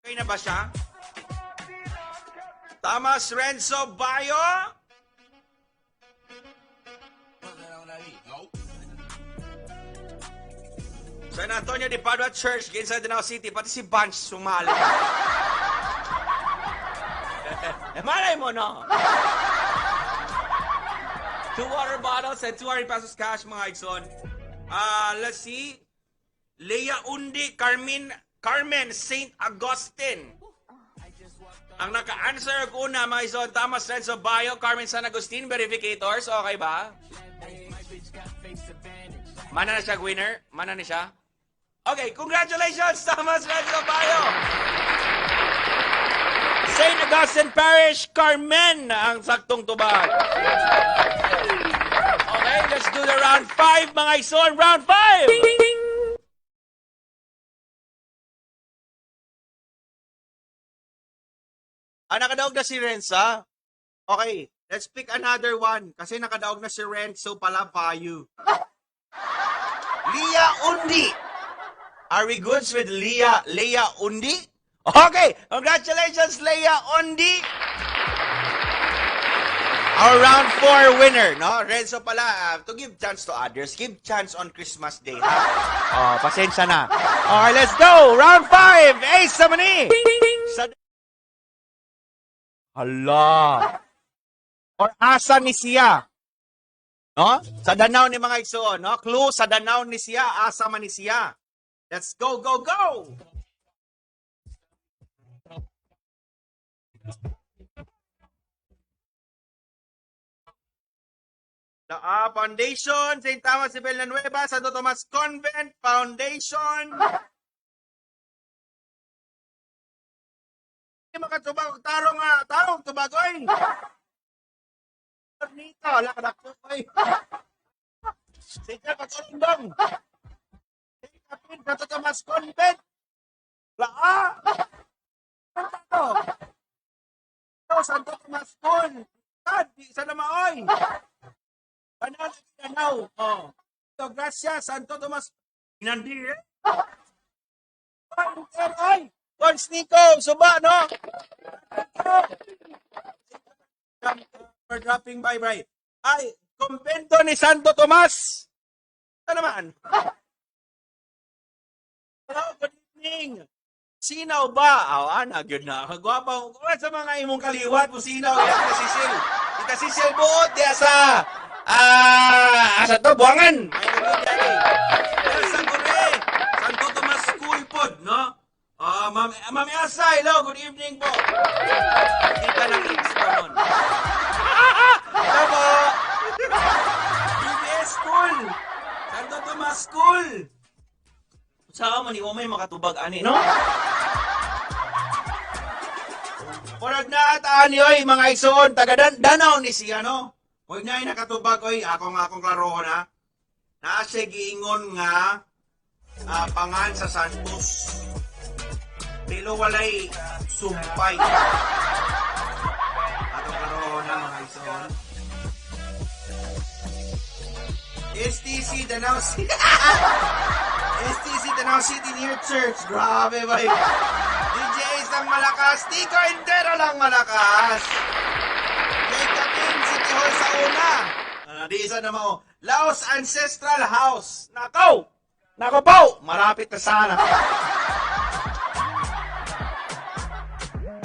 Okay na ba siya? Thomas Renzo Bayo? San Antonio de Padua Church, Ginsan Danao City, pati si Bunch sumali. Eh, malay mo, no? Two water bottles and ₱200 cash, mga igsoon. Let's see. Leia Undi, Carmen, Carmen St. Augustine. Ang naka-answer og una, mga igsoon, Thomas Renzo Bayo, Carmen San Agustin, verificators. Okay ba? Mana na siya winner? Mana na siya? Okay, congratulations, Thomas Renzo Bayo! St. Augustine Parish, Carmen, ang saktong tubag. Okay, let's do the round 5, mga igsoon. Round 5! Ah, nakadaog na si Renza. Okay, let's pick another one. Kasi nakadaog na si Renzo pala, Vayu. Leah Undi. Are we goods with Leah, Leah Undi? Okay, congratulations, Leah Undi. Our round 4 winner, no? Renzo pala, to give chance to others, give chance on Christmas Day, ha? Oh, pasensya na. Okay, let's go! Round 5! Ace sa mani! Sa... Hala! Or asa ni siya? No? Sa Danau ni mga igsoon, no? Clue, sa Danau ni siya, asa man ni siya. Let's go, go, go! The Foundation, St. Thomas de Villanueva, Santo Tomas Convent Foundation. Hindi makatubag og tarong nga, tarong tubagoy. Nita, wala ka dakpo, oy. Sige, patulong. St. Kapin, Santo Tomas Convent. Laa. Ano to? Santo Tomas School. Ah, di sa namaoy. Banal Danau. Oh. So, gracias, Santo Tomas. Inandi, eh? Ay, ay! Coach Nico, suba, no? For dropping by, bye. Ay, Kumbento ni Santo Tomas. Ito naman. Hello, good evening. Sinaw ba? Aw, ana, gyud na. Gwapa ko sa mga imong kaliwat mo sinaw ya ka Sisil. Ita Sisil buot diya sa asa to buangan. Sa Kore. Santo Tomas School pod, no? Ah, Ma'am Ma'am Elsa, hello, good evening po. Kita ng ex ko nun. Hello po. BBS School. Santo Tomas School. Saan man ni may makatubag ani, no? Murag na at ani oy mga igsoon taga Danau ni siya no. Huwag na nakatubag oy akong akong klarohon ha. Naa siya giingon nga pangan sa Santos. Pero walay sumpay. Atong klarohon ha mga igsoon. STC Danau City. STC Danau City near church. Grabe ba? DJ Ace ang malakas. Tico Entero lang malakas. Jake City Hall sa una. Di isa na mao. Laos Ancestral House. Nakaw! Nako po! Malapit na sana.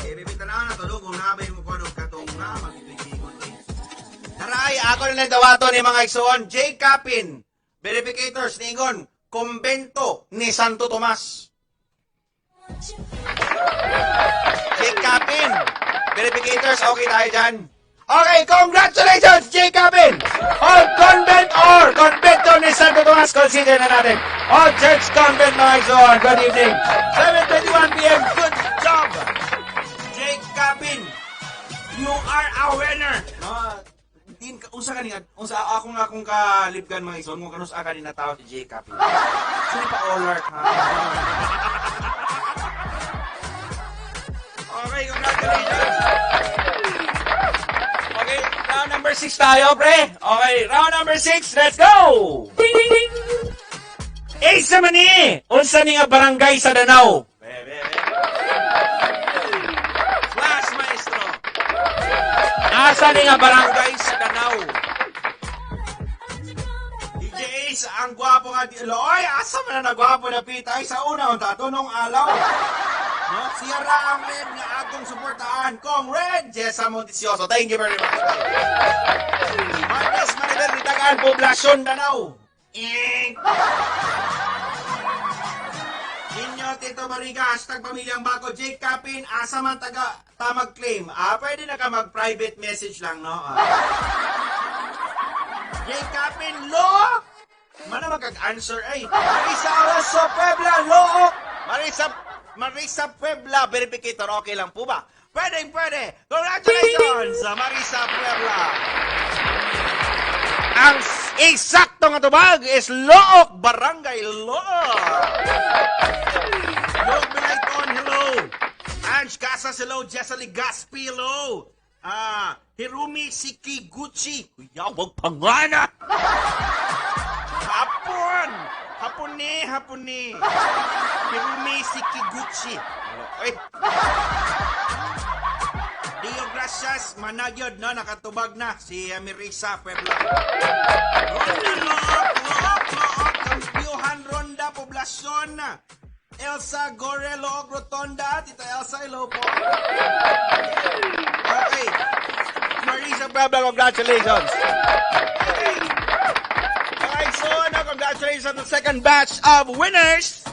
Eh, bibita na na tulog. Kung nabay mo ko anong katong na, magpipingon eh. Taray, ako na lang dawato ni mga igsoon. J. Capin, Verificators, ningon, Kumbento ni Santo Tomas. J. Capin, Verificators, okay tayo dyan. Okay, congratulations, J. Capin! All convent or convento ni Santo Tomas, consider na natin. All church convent, mga igsoon. Good evening. 7:21 p.m. Good job, J. Capin. You are a winner. No, din unsa kani unsa akong akong kalibgan mga igsoon kung kanus ka ni natawo si J. Capin. Sino pa all ha? Okay, congratulations. Okay, round number 6 tayo, pre. Okay, round number 6, let's go! Ace naman ni! Unsa ni nga barangay sa Danau? Be, be, be. Flash, maestro. Asa ni nga barangay sa Danau? DJ Ace, ang gwapo nga di. Oy, asa man na nagwapo na pita? Ay, sa una, ang tatunong alaw. No? Siya ra ang red nga atong suportahan. Kong Red, Jessa Monticioso. Thank you very much. Martes. Consider ni Tagaan, Poblasyon, Danao. Eh. Ninyo, Tito Mariga, #PamilyangBako, Jake Capin, asa man taga tamag claim. Ah, pwede na ka mag-private message lang, no? Ah. Jake Capin, Look! Mana magkag-answer ay. Marisa Oraso Puebla, Look! Marisa Marisa Puebla, verificator, okay lang po ba? Pwede, pwede. Congratulations, Marisa Puebla. Ang eksakto nga tubag is Looc, Barangay Looc. Looc Belayton, hello. Ange Casas, hello. Jessaly Gaspi, hello. Ah, Hirumi Sikiguchi. Yawag pangana. Hapon. Hapon ni, hapon ni. Hirumi Sikiguchi. Hello. Ay. Dio gracias, managyod no, nakatubag na si Mirisa Puebla. Ronda Look, Look, Look, Kampyuhan Ronda, Poblasyon. Elsa Gore, Look, Rotonda. Tita Elsa, hello po. Okay. Marisa Puebla, congratulations. Okay. Alright, so ano, congratulations on the second batch of winners.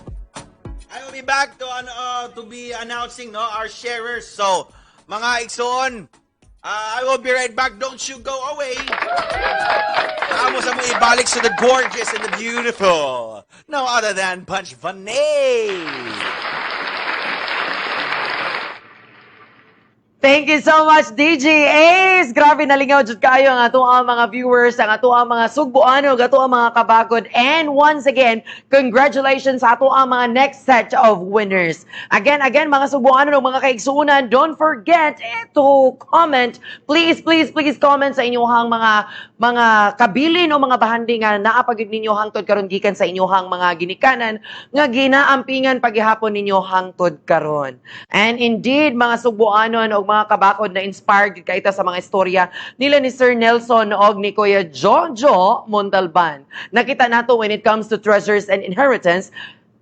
I will be back to ano to be announcing, no, our sharers. So, mga igsoon, I will be right back. Don't you go away. Amo sa mo ibalik sa the gorgeous and the beautiful. No other than Punch Vanay. Thank you so much, DJ Ace! Grabe, nalingaw jud kayo ang ato ang mga viewers, ang ato ang mga sugbuano, ato ang mga kabakod. And once again, congratulations sa ato ang mga next set of winners. Again, again, mga sugbuano ug mga kaigsuonan, don't forget to comment. Please, please, please comment sa inyong mga kabilin o mga bahandi nga naa pa gyud ninyo hangtod karon gikan sa inyong mga ginikanan nga ginaampingan paghihapon ninyo hangtod karon. And indeed, mga sugbuanon og mga kabakod, na inspired gid kayta sa mga istorya nila ni Sir Nelson og ni Kuya Jojo Montalban. Nakita nato when it comes to treasures and inheritance,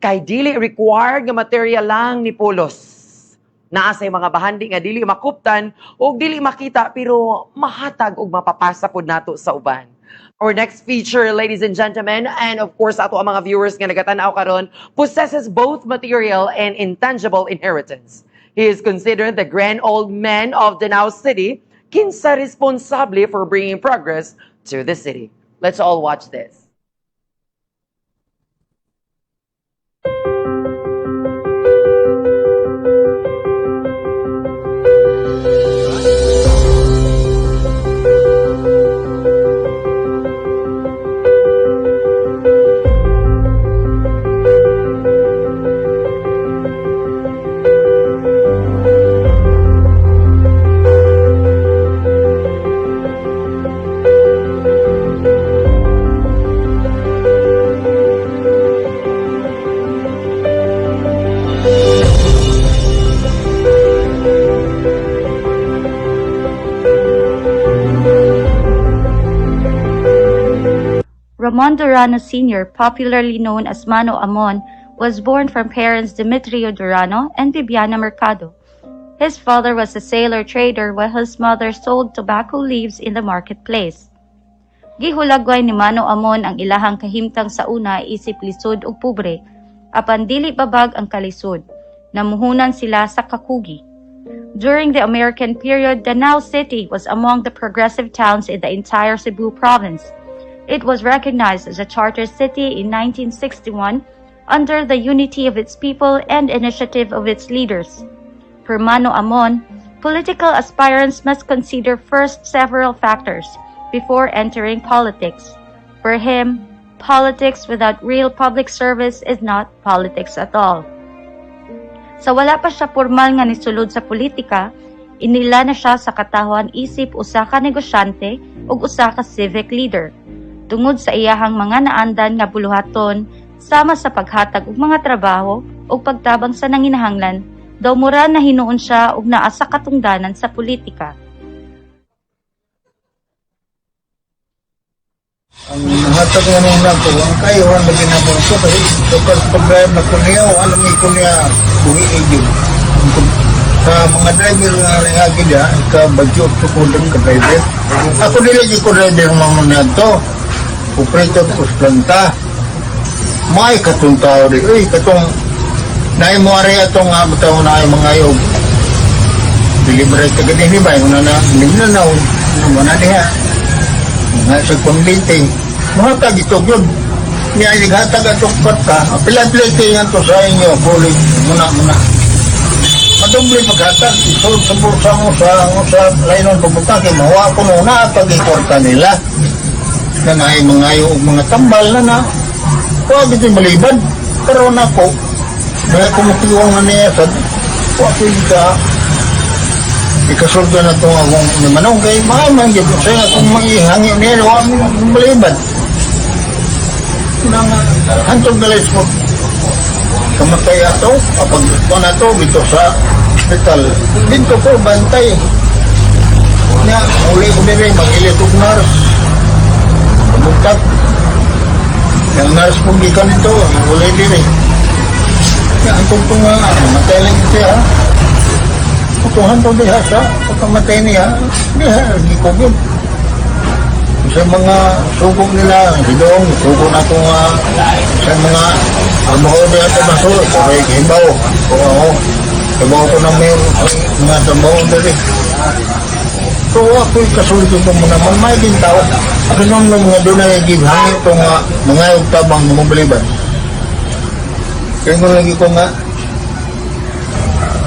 kay dili required nga material lang ni pulos. Naa say mga bahandi nga dili makuptan og dili makita pero mahatag og mapapasa pod nato sa uban. Our next feature, ladies and gentlemen, and of course ato ang mga viewers nga nagatanaw karon, possesses both material and intangible inheritance. He is considered the grand old man of Danao City, kinsa responsable for bringing progress to the city. Let's all watch this. Ramon Durano Sr., popularly known as Mano Amon, was born from parents Demetrio Durano and Bibiana Mercado. His father was a sailor trader while his mother sold tobacco leaves in the marketplace. Gihulagway ni Mano Amon ang ilahang kahimtang sa una isip lisod ug pobre, apan dili babag ang kalisod. Namuhunan sila sa kakugi. During the American period, Danao City was among the progressive towns in the entire Cebu province. It was recognized as a charter city in 1961 under the unity of its people and initiative of its leaders. Per Mano Amon, political aspirants must consider first several factors before entering politics. For him, politics without real public service is not politics at all. Sa wala pa siya pormal nga nisulod sa politika, inila na siya sa katawhan isip usa ka negosyante ug usa ka civic leader. Tungod sa iyahang mga naandan nga buluhaton sama sa paghatag og mga trabaho ug pagtabang sa nanginahanglan, daw mura na hinuon siya og naa sa katungdanan sa politika. Ang nahatag nga nung nato, ang kayuhan lagi na po ito, kasi pag pag-drive na ko niya, alam ko niya, buhi yun. Sa mga driver nga ringagi niya, ka bagyo ko ka driver. Ako dili gyud ko driver mga nato. Operator ko sa planta. May katong tao di. Uy, katong naay mo ari atong nga bitaw na ay mga yog. Delivery ka gani ba na na Mindanao mo na diha. Nga sa kumbinte. Mga tag ito yun. Niya naghatag atong kwarta. Pila-pila nga to sa inyo. Bulig muna muna. Madoble paghatag. Isulod sa bulsa mo sa lainon pagbutang. Kay mawa ko muna pag ikwarta nila. Na naay mga og mga tambal na na. Huwag ito malibad. Pero nako, dahil kumukiwang na niya sa huwag ko ka ikasuldo na itong akong manong kay mga man gyud sa akong mangihangi niya wa mi malibad. Nang hantog na ko kamatay ato kapag ko na to dito sa hospital dito ko bantay niya uli ko diri mag-ilit og nurse kabugtag yung nurse kong gikan dito uli diri niya ang tungtong nga namatay lang siya. Putuhan to diha sa pagkamatay niya, diha, gikog yun. Sa mga sugong nila, si Dong, sugo na ito nga, sa mga trabaho diha sa basura, kay hibaw, kung ako, trabaho ko na may mga trabaho dali. So ako'y kasulti ko muna, may din tao. Ako nung mga doon na gibhangin ito nga, mga tabang mga baliban. Kaya ko lagi ko nga,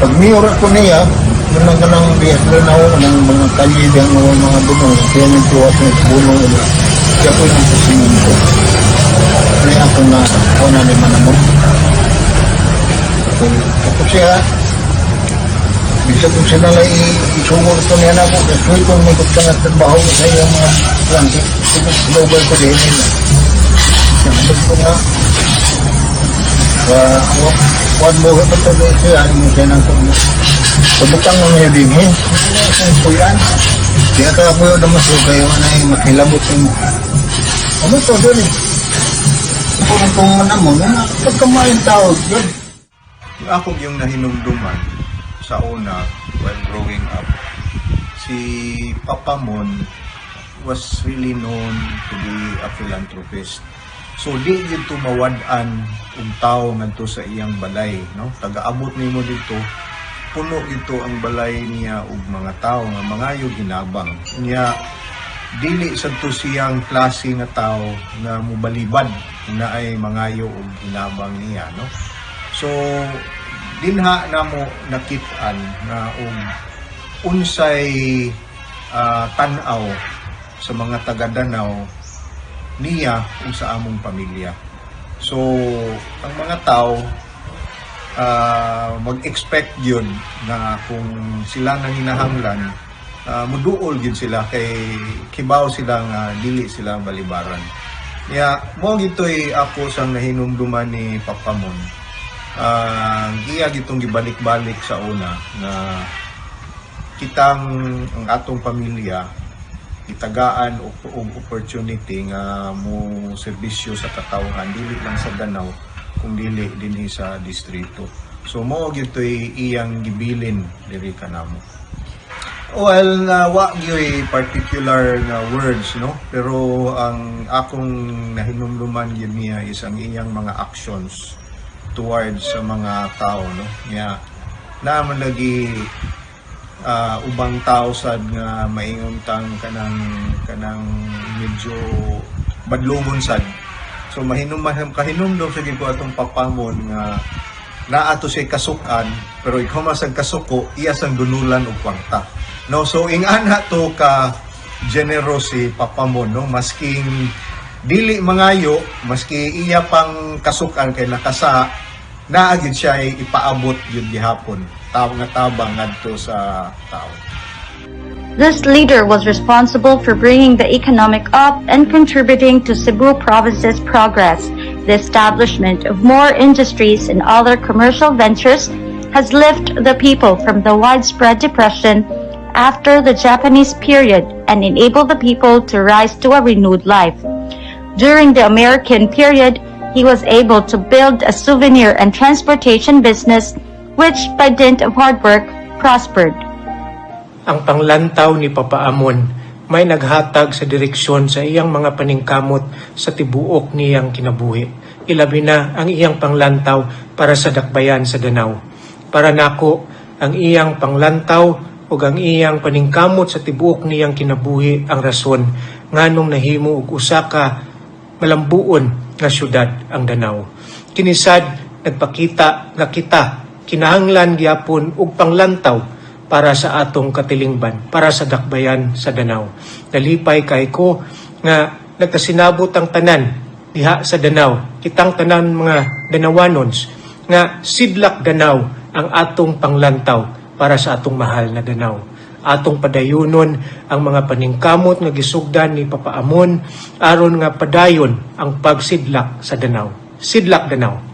pag mayor ako niya, manang kanang biyas na ako ng mga kalye diyan mga mga bunong, kaya nang tuwas ng bunong ila. Kaya ko yung pasingin ko. Kaya ako na, ako na ni Manamon. Tapos siya, bisa kung sila lang isugod ko niya na ako, kasi kung may gusto na trabaho ko sa iyong mga plante, global ko din nila. Sabi ko nga, kuwan mo ba ito siya, ano siya nang pabutang mo niya din, eh. Ang puyan. Di ka puyo naman so kayo na ay makilabot mo. Ano to doon eh? Kung kung ano mo, na pagkamain tao, yun. Yung akong yung nahinumduman sa una while growing up, si Papa Mon was really known to be a philanthropist. So di gyud tumawad-an og tawo ngadto sa iyang balay, no? Taga-abot nimo dito, puno ito ang balay niya og mga tawo nga mangayo hinabang. Niya dili sad to siyang klase nga tawo nga mobalibad na ay mangayo og hinabang niya, no? So dinha namo nakit-an na og unsay tan-aw sa mga taga-Danao niya ug sa among pamilya. So ang mga tao mag-expect yun na kung sila nanginahanglan, muduol gyud sila kay kibaw sila nga dili sila balibaran. Niya mo gitoy ako sang nahinumduman ni Papa Mon. Iya gitong gibalik-balik sa una nga kitang ang atong pamilya gitagaan og opportunity nga mo serbisyo sa katawhan dili lang sa Danao kung dili dinhi sa distrito. So mo gyud iyang gibilin diri kanamo. Well, wa gyud particular nga words, no, pero ang akong nahinumduman gyud niya is ang iyang mga actions towards sa mga tao, no. Niya naa man lagi ubang tao sad nga maingon tang kanang kanang medyo badlongon sad. So mahinum kahinumdum sa gyud ko atong papamon nga naa to siya kasukan, pero ikaw masag kasuko iya sang dunulan og kwarta, no? So ingana to ka generous si papamon, no, masking dili mangayo, maski iya pang kasukan kay nakasa naa gyud siya ay ipaabot gyud gihapon taw nga tabang ngadto sa tao. This leader was responsible for bringing the economic up and contributing to Cebu province's progress. The establishment of more industries and other commercial ventures has lifted the people from the widespread depression after the Japanese period and enabled the people to rise to a renewed life. During the American period, he was able to build a souvenir and transportation business, which by dint of hard work prospered. Ang panglantaw ni Papa Amon may naghatag sa direksyon sa iyang mga paningkamot sa tibuok niyang kinabuhi. Ilabi na ang iyang panglantaw para sa dakbayan sa Danao. Para nako, ang iyang panglantaw ug ang iyang paningkamot sa tibuok niyang kinabuhi ang rason nganong nahimo og usa ka malambuon nga syudad ang Danao. Kini sad nagpakita nga kita kinahanglan gyapon og panglantaw para sa atong katilingban, para sa dakbayan sa Danao. Nalipay kay ko nga nagkasinabot ang tanan diha sa Danao, kitang tanan mga Danawanons, nga Sidlak Danao ang atong panglantaw para sa atong mahal na Danao. Atong padayunon ang mga paningkamot nga gisugdan ni Papa Amon aron nga padayon ang pagsidlak sa Danao. Sidlak Danao.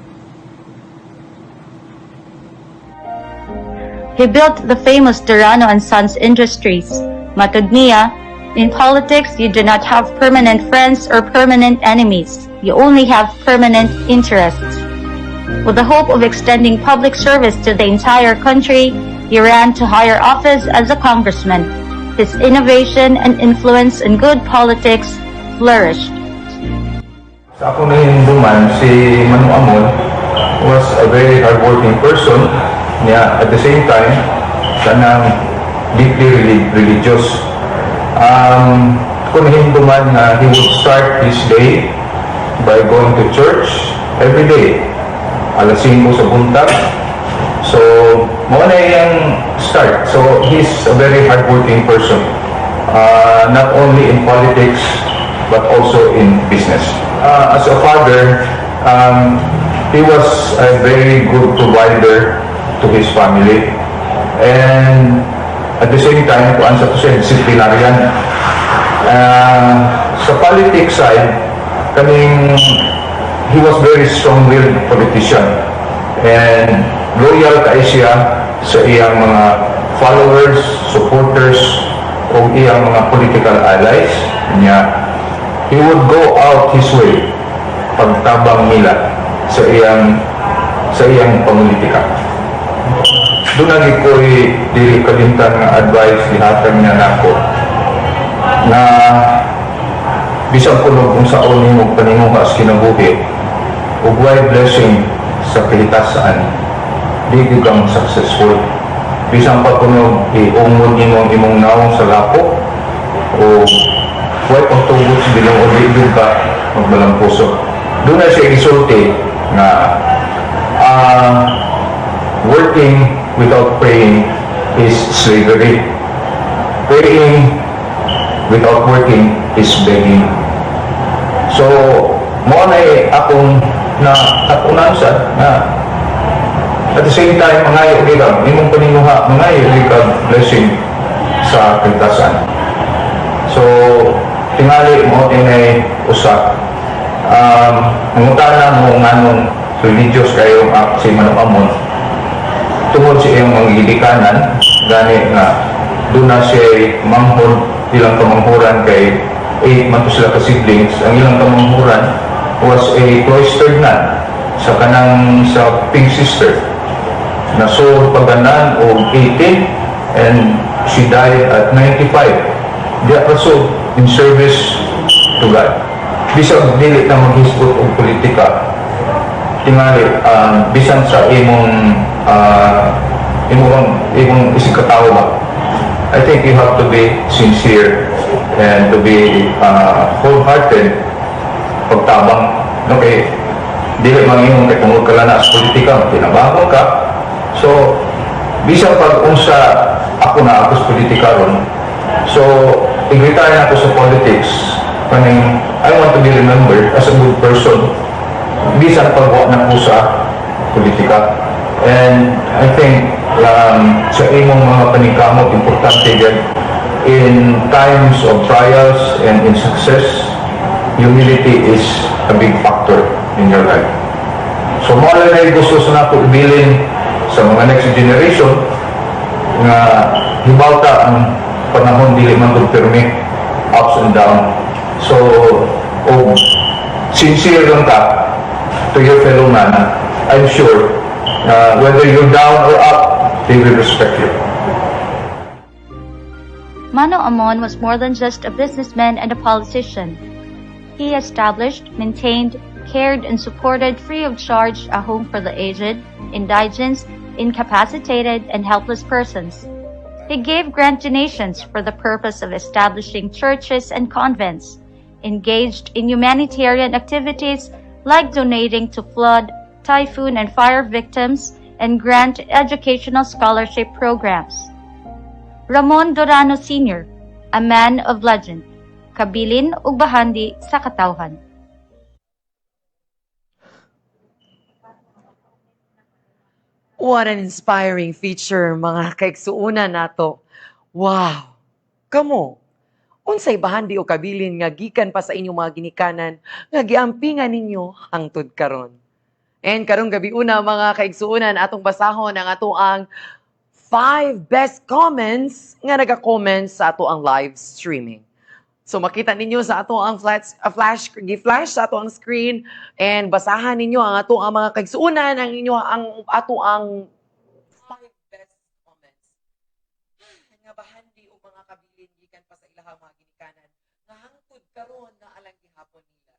He built the famous Durano and Sons Industries. Matod niya, in politics, you do not have permanent friends or permanent enemies. You only have permanent interests. With the hope of extending public service to the entire country, he ran to higher office as a congressman. His innovation and influence in good politics flourished. Sa ako nahinumduman, si Manong Amon was a very hardworking person. Niya, at the same time, kanang deeply religious. Kung nahinumduman na he would start his day by going to church every day. Alas 5 sa buntag. So, mao na iyang start. So, he's a very hardworking person. Not only in politics, but also in business. As a father, he was a very good provider to his family. And at the same time, kuan sa to siya, disciplinarian. Sa politics side, kaning he was very strong-willed politician. And loyal kay siya sa iyang mga followers, supporters, o iyang mga political allies. Niya, he would go out his way pagtabang nila sa iyang pamulitika. Doon lagi ko'y dili kalimtan nga advice gihatag niya nako na bisan kuno kung saon nimo paninguha sa kinabuhi ug way blessing sa kahitasan, di gyud kang successful. Bisan pa kuno iungod nimo ang imong nawong sa lapok o way pagtugot sa Ginoo, di gyud ka magbalampuso. Doon na siya gisulti nga working without praying is slavery. Praying without working is begging. So, mao na akong na katunan sa na at the same time, mangayo gyud ka, imong paninguha, mangayo gyud ka blessing sa kahitasan. So, tingali mo tinay usa. Mangutana mo nganong religious kayo ang si Manong Amon tungod sa iyang mga gilikanan, gani nga doon na siya manghod, ilang kamanghuran kay eight man to sila ka siblings. Ang ilang kamanghuran was a cloistered nun sa kanang sa Pink Sister na so paganan og 18 and she died at 95 diya pa. So in service to God, bisag dili na maghisgot og politika, tingali bisan sa imong isig katawo ba, I think you have to be sincere and to be wholehearted pagtabang, okay? Dili man imong kay tungod ka lang na sa politika tinabangon ka. So bisan pag unsa ako na ako sa politika ron, so i-retire na ako sa politics, kaning I want to be remembered as a good person bisan pag wa na ko sa politika. And I think sa imong mga paningkamot, importante gyud in times of trials and in success, humility is a big factor in your life. So mao lang na gusto sa nako ibilin sa mga next generation nga hibaw ta ang panahon dili man gud pirmi ups and down. So og sincere lang ka to your fellow man, I'm sure whether you're down or up, they will respect you. Mano Amon was more than just a businessman and a politician. He established, maintained, cared, and supported free of charge a home for the aged, indigents, incapacitated, and helpless persons. He gave grant donations for the purpose of establishing churches and convents, engaged in humanitarian activities like donating to flood, typhoon, and fire victims, and grant educational scholarship programs. Ramon Durano Sr., a man of legend. Kabilin ug bahandi sa katawhan. What an inspiring feature, mga kaigsuonan nato. Wow! Kamo, unsay bahandi o kabilin nga gikan pa sa inyong mga ginikanan nga giampingan ninyo hangtod karon? And karong gabi una, mga kaigsuonan, atong basahon ang atoang five best comments nga nag-comment sa ato ang live streaming. So makita ninyo sa ato ang flash gi-flash sa ato ang screen and basahan ninyo ang ato ang mga kaigsuonan, ang inyo ang ato ang five best comments nga bahandi o mga kabilin gikan pa sa ilahang mga ginikanan nga hangtod karon naa lang gihapon nila.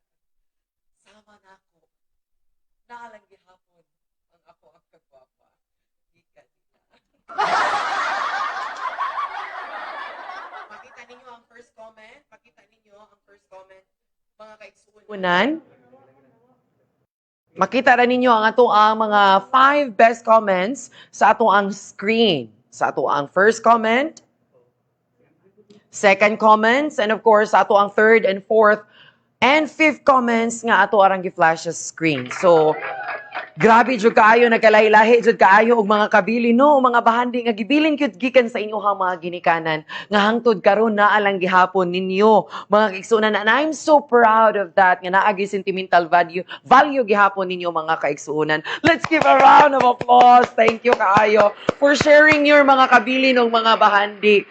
Sama nako, naa lang gihapon ang ako ang kagwapa gikan nila. Makita ninyo ang first comment. Makita ninyo ang first comment, mga kaigsuonan. Makita ra ninyo ang ato ang mga five best comments sa ato ang screen. Sa ato ang first comment, second comments, and of course, sa ato ang third and fourth and fifth comments nga ato arang gi-flash sa screen. So, grabe jud kaayo, nagkalahi-lahi jud kaayo og mga kabili, no, mga bahandi nga gibilin gyud gikan sa inyong mga ginikanan nga hangtod karon naa lang gihapon ninyo, mga kaigsuonan, and I'm so proud of that nga naa gyud sentimental value gihapon ninyo, mga kaigsuonan. Let's give a round of applause. Thank you kaayo for sharing your mga kabilin og mga bahandi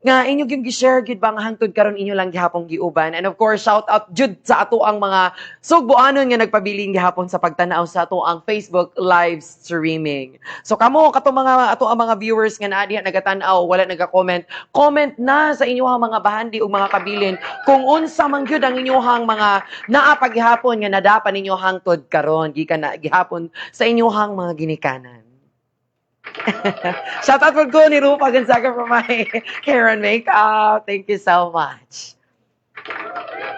nga inyo gyud gi-share gyud ba nga hangtod karon inyo lang gihapon giuban. And of course, shout out jud sa ato ang mga sugboanon nga nagpabilin gihapon sa pagtan-aw sa ato ang Facebook live streaming. So kamo kato mga ato ang mga viewers nga naa diha nagatan-aw, wala nagka-comment, comment na sa inyong mga bahandi ug mga kabilin kung unsa man gyud ang inyong mga naa gihapon nga nadapa ninyo hangtod karon gikan na gihapon sa inyong mga ginikanan. Shout out po ko ni Rupa Gonzaga for my hair and makeup. Thank you so much.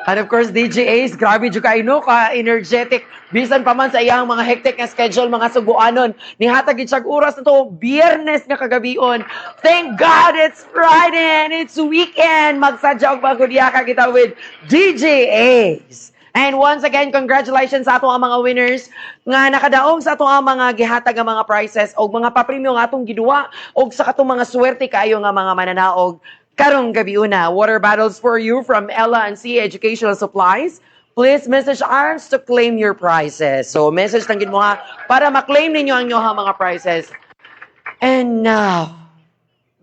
And of course, DJ Ace, grabe jud kaayo, no, ka energetic. Bisan pa man sa iyang mga hectic nga schedule, mga sugboanon, nihatag gid siyag oras na to, Biyernes nga kagabion. Thank God it's Friday and it's weekend. Magsadya og magudya kita with DJ Ace. And once again, congratulations sa ato ang mga winners nga nakadaog sa ato ang mga gihatag nga mga prizes o mga papremyo nga atong giduwa og sa katong mga swerte kaayo nga mga mananaog karong gabi una. Water bottles for you from Ella and C Educational Supplies. Please message us to claim your prizes. So message lang gid mo ha para ma-claim ninyo ang inyong mga prizes. And now,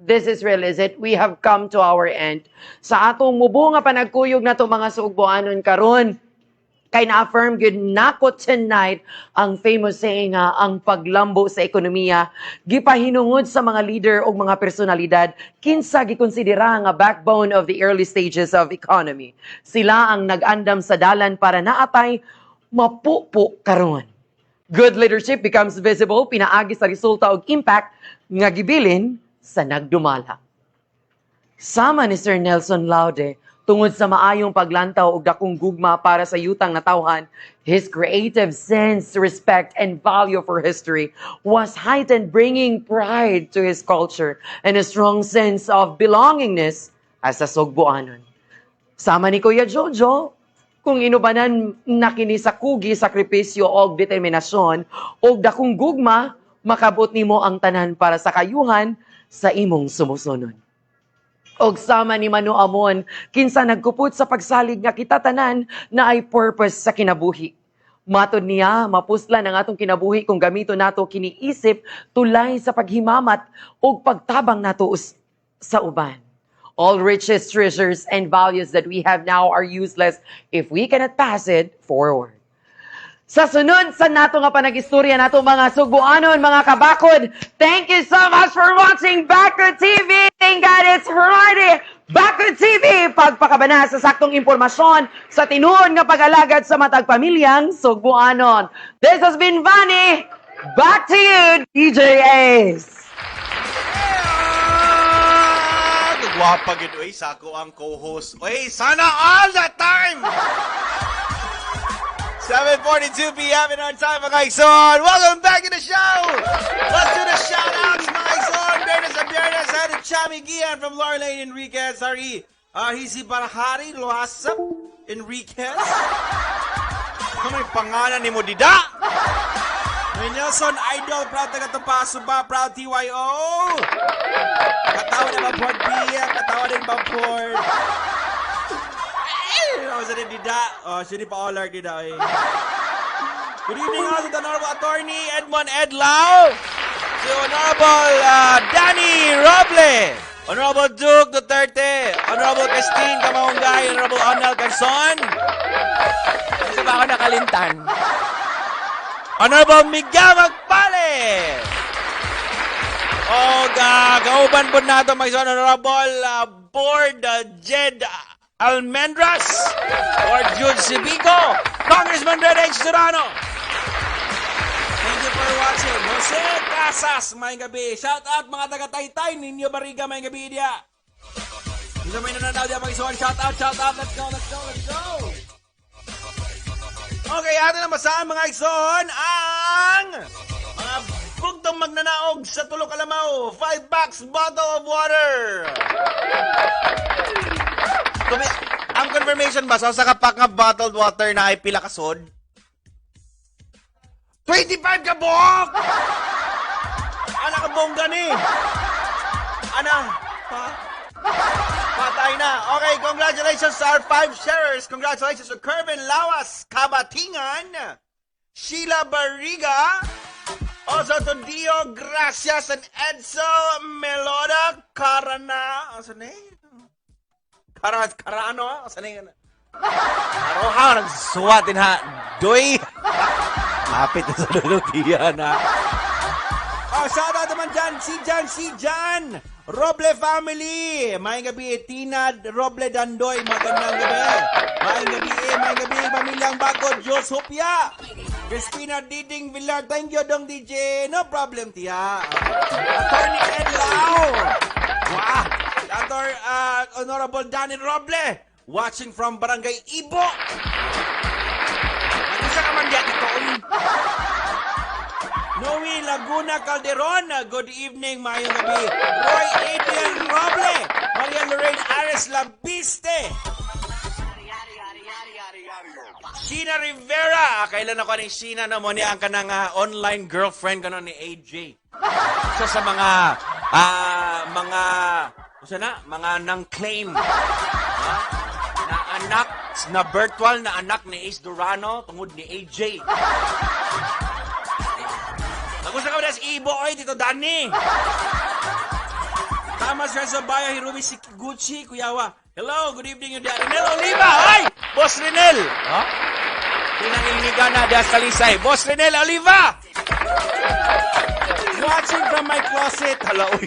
this is real, is it? We have come to our end. Sa atong mubo nga panagkuyog na to, mga sugboanon, karon kay na-affirm gyud nako tonight ang famous saying nga ang paglambo sa ekonomiya gipahinungod sa mga leader o mga personalidad kinsa gikonsidera nga backbone of the early stages of economy. Sila ang nag-andam sa dalan para naatay mapupo karon. Good leadership becomes visible pinaagi sa resulta og impact nga gibilin sa nagdumala. Sama ni Sir Nelson Laude, tungod sa maayong paglantaw ug dakong gugma para sa yutang natawhan, his creative sense, respect, and value for history was heightened, bringing pride to his culture and a strong sense of belongingness as a Sugboanon. Sama ni Kuya Jojo, kung inubanan na kini sa kugi, sakripisyo og determinasyon og dakong gugma, makabot nimo ang tanan para sa kayuhan sa imong sumusunod. Og sama ni Mano Amon, kinsa nagkupot sa pagsalig nga kita tanan naay purpose sa kinabuhi. Matod niya, mapuslan ang atong kinabuhi kung gamito nato kiniisip tulay sa paghimamat ug pagtabang nato sa uban. All riches, treasures, and values that we have now are useless if we cannot pass it forward. Sa sunod sa nato nga panag-istorya nato, mga sugboanon, mga kabakod, thank you so much for watching Bakod TV. Thank God it's Friday. Bakod TV, pagpakabana sa saktong impormasyon sa tinuod nga pag-alagad sa matag pamilyang Sugbuanon. This has been Vanny. Back to you, DJ Ace. Ah, gwapa gid oy sa ako ang co-host. Oy, sana all the time. 7:42 p.m. in our time, mga igsoon. Welcome back to the show. Let's do the shout-outs, mga igsoon. Biyernes sa Biyernes. Hi to Chami Gian from Lorelaine Enriquez. Hari, Hisi Barahari Loasa Enriquez. Ano may pangalan ni mo, Dida? May Nelson Idol, proud taga Tupa, proud TYO. Katawa na ba Port B? Katawa din ba Port? Ay, ako sa Dida. Oh, siya pa all Dida. Eh. Good evening also to Honorable Attorney Edmond Edlao. To Honorable Danny Roble. Honorable Duke Duterte. Honorable Christine Kamaungay. Honorable Onel Garson. Gusto ba ako nakalintan? Honorable Miguel Magpale. O, kauban po nato mga Honorable Board Jed Almendras, Board Jude Sibico, Congressman Red H. Serrano. Thank you for watching. Jose Casas, may gabi. Shout out mga taga-Taytay, Ninyo Bariga, may gabi diya. Hindi may nanonood diya mga isuwan. Shout out, shout out. Let's go, let's go, let's go. Okay, ato na basahan mga igsoon ang mga bugtong magnanaog sa tulo ka lamaw. 5 packs bottle of water. Ang confirmation ba, sa kapak nga bottled water na ay pila kasod? 25 ka buok! Ana ka bongga ni! Ana, pa? Patay na. Okay, congratulations sa our five sharers. Congratulations to Kervin Lawas Kabatingan, Sheila Barriga, also to Dio Gracias and Edsel Meloda Carana. Asa na eh? Cara, Carano? Asa na yun? Aroha, nagsuwatin ha. Doy! Hapit na sa lulukian ha. Oh, shout out naman dyan, si Jan, si Jan! Roble family! Maayong gabi, Tina Roble Dandoy, magandang gabi. Maayong gabi, eh, maayong gabi, pamilyang Bago, Diyos Hupya. Crispina Diding Villar, thank you, Dong DJ. No problem, tiya. Attorney Ed Lau. Wow! Ator, Honorable Danny Roble, watching from Barangay Ibo. Mag-isa ka man diya, Tito. Uy. Noe Laguna Calderon, good evening, maayong gabi. Roy Adrian Roble, Maria Lorraine Ares Labiste. Sheena Rivera, kailan ako ni Sheena na mo niya ang kanang online girlfriend kano ni AJ. Isa sa mga mga usa na, mga nang claim ha? Na anak na virtual na anak ni Ace Durano tungod ni AJ. Nagusto ka ba sa Ibo oy Tito Danny? Tama siya sa bayo Hirumi Sikiguchi, Kuyawa. Hello, good evening yung Rinel Oliva. Ay! Boss Rinel! Ha? Pinangiliga na diya sa Talisay. Boss Rinel Oliva! Watching from my closet. Hala, uy.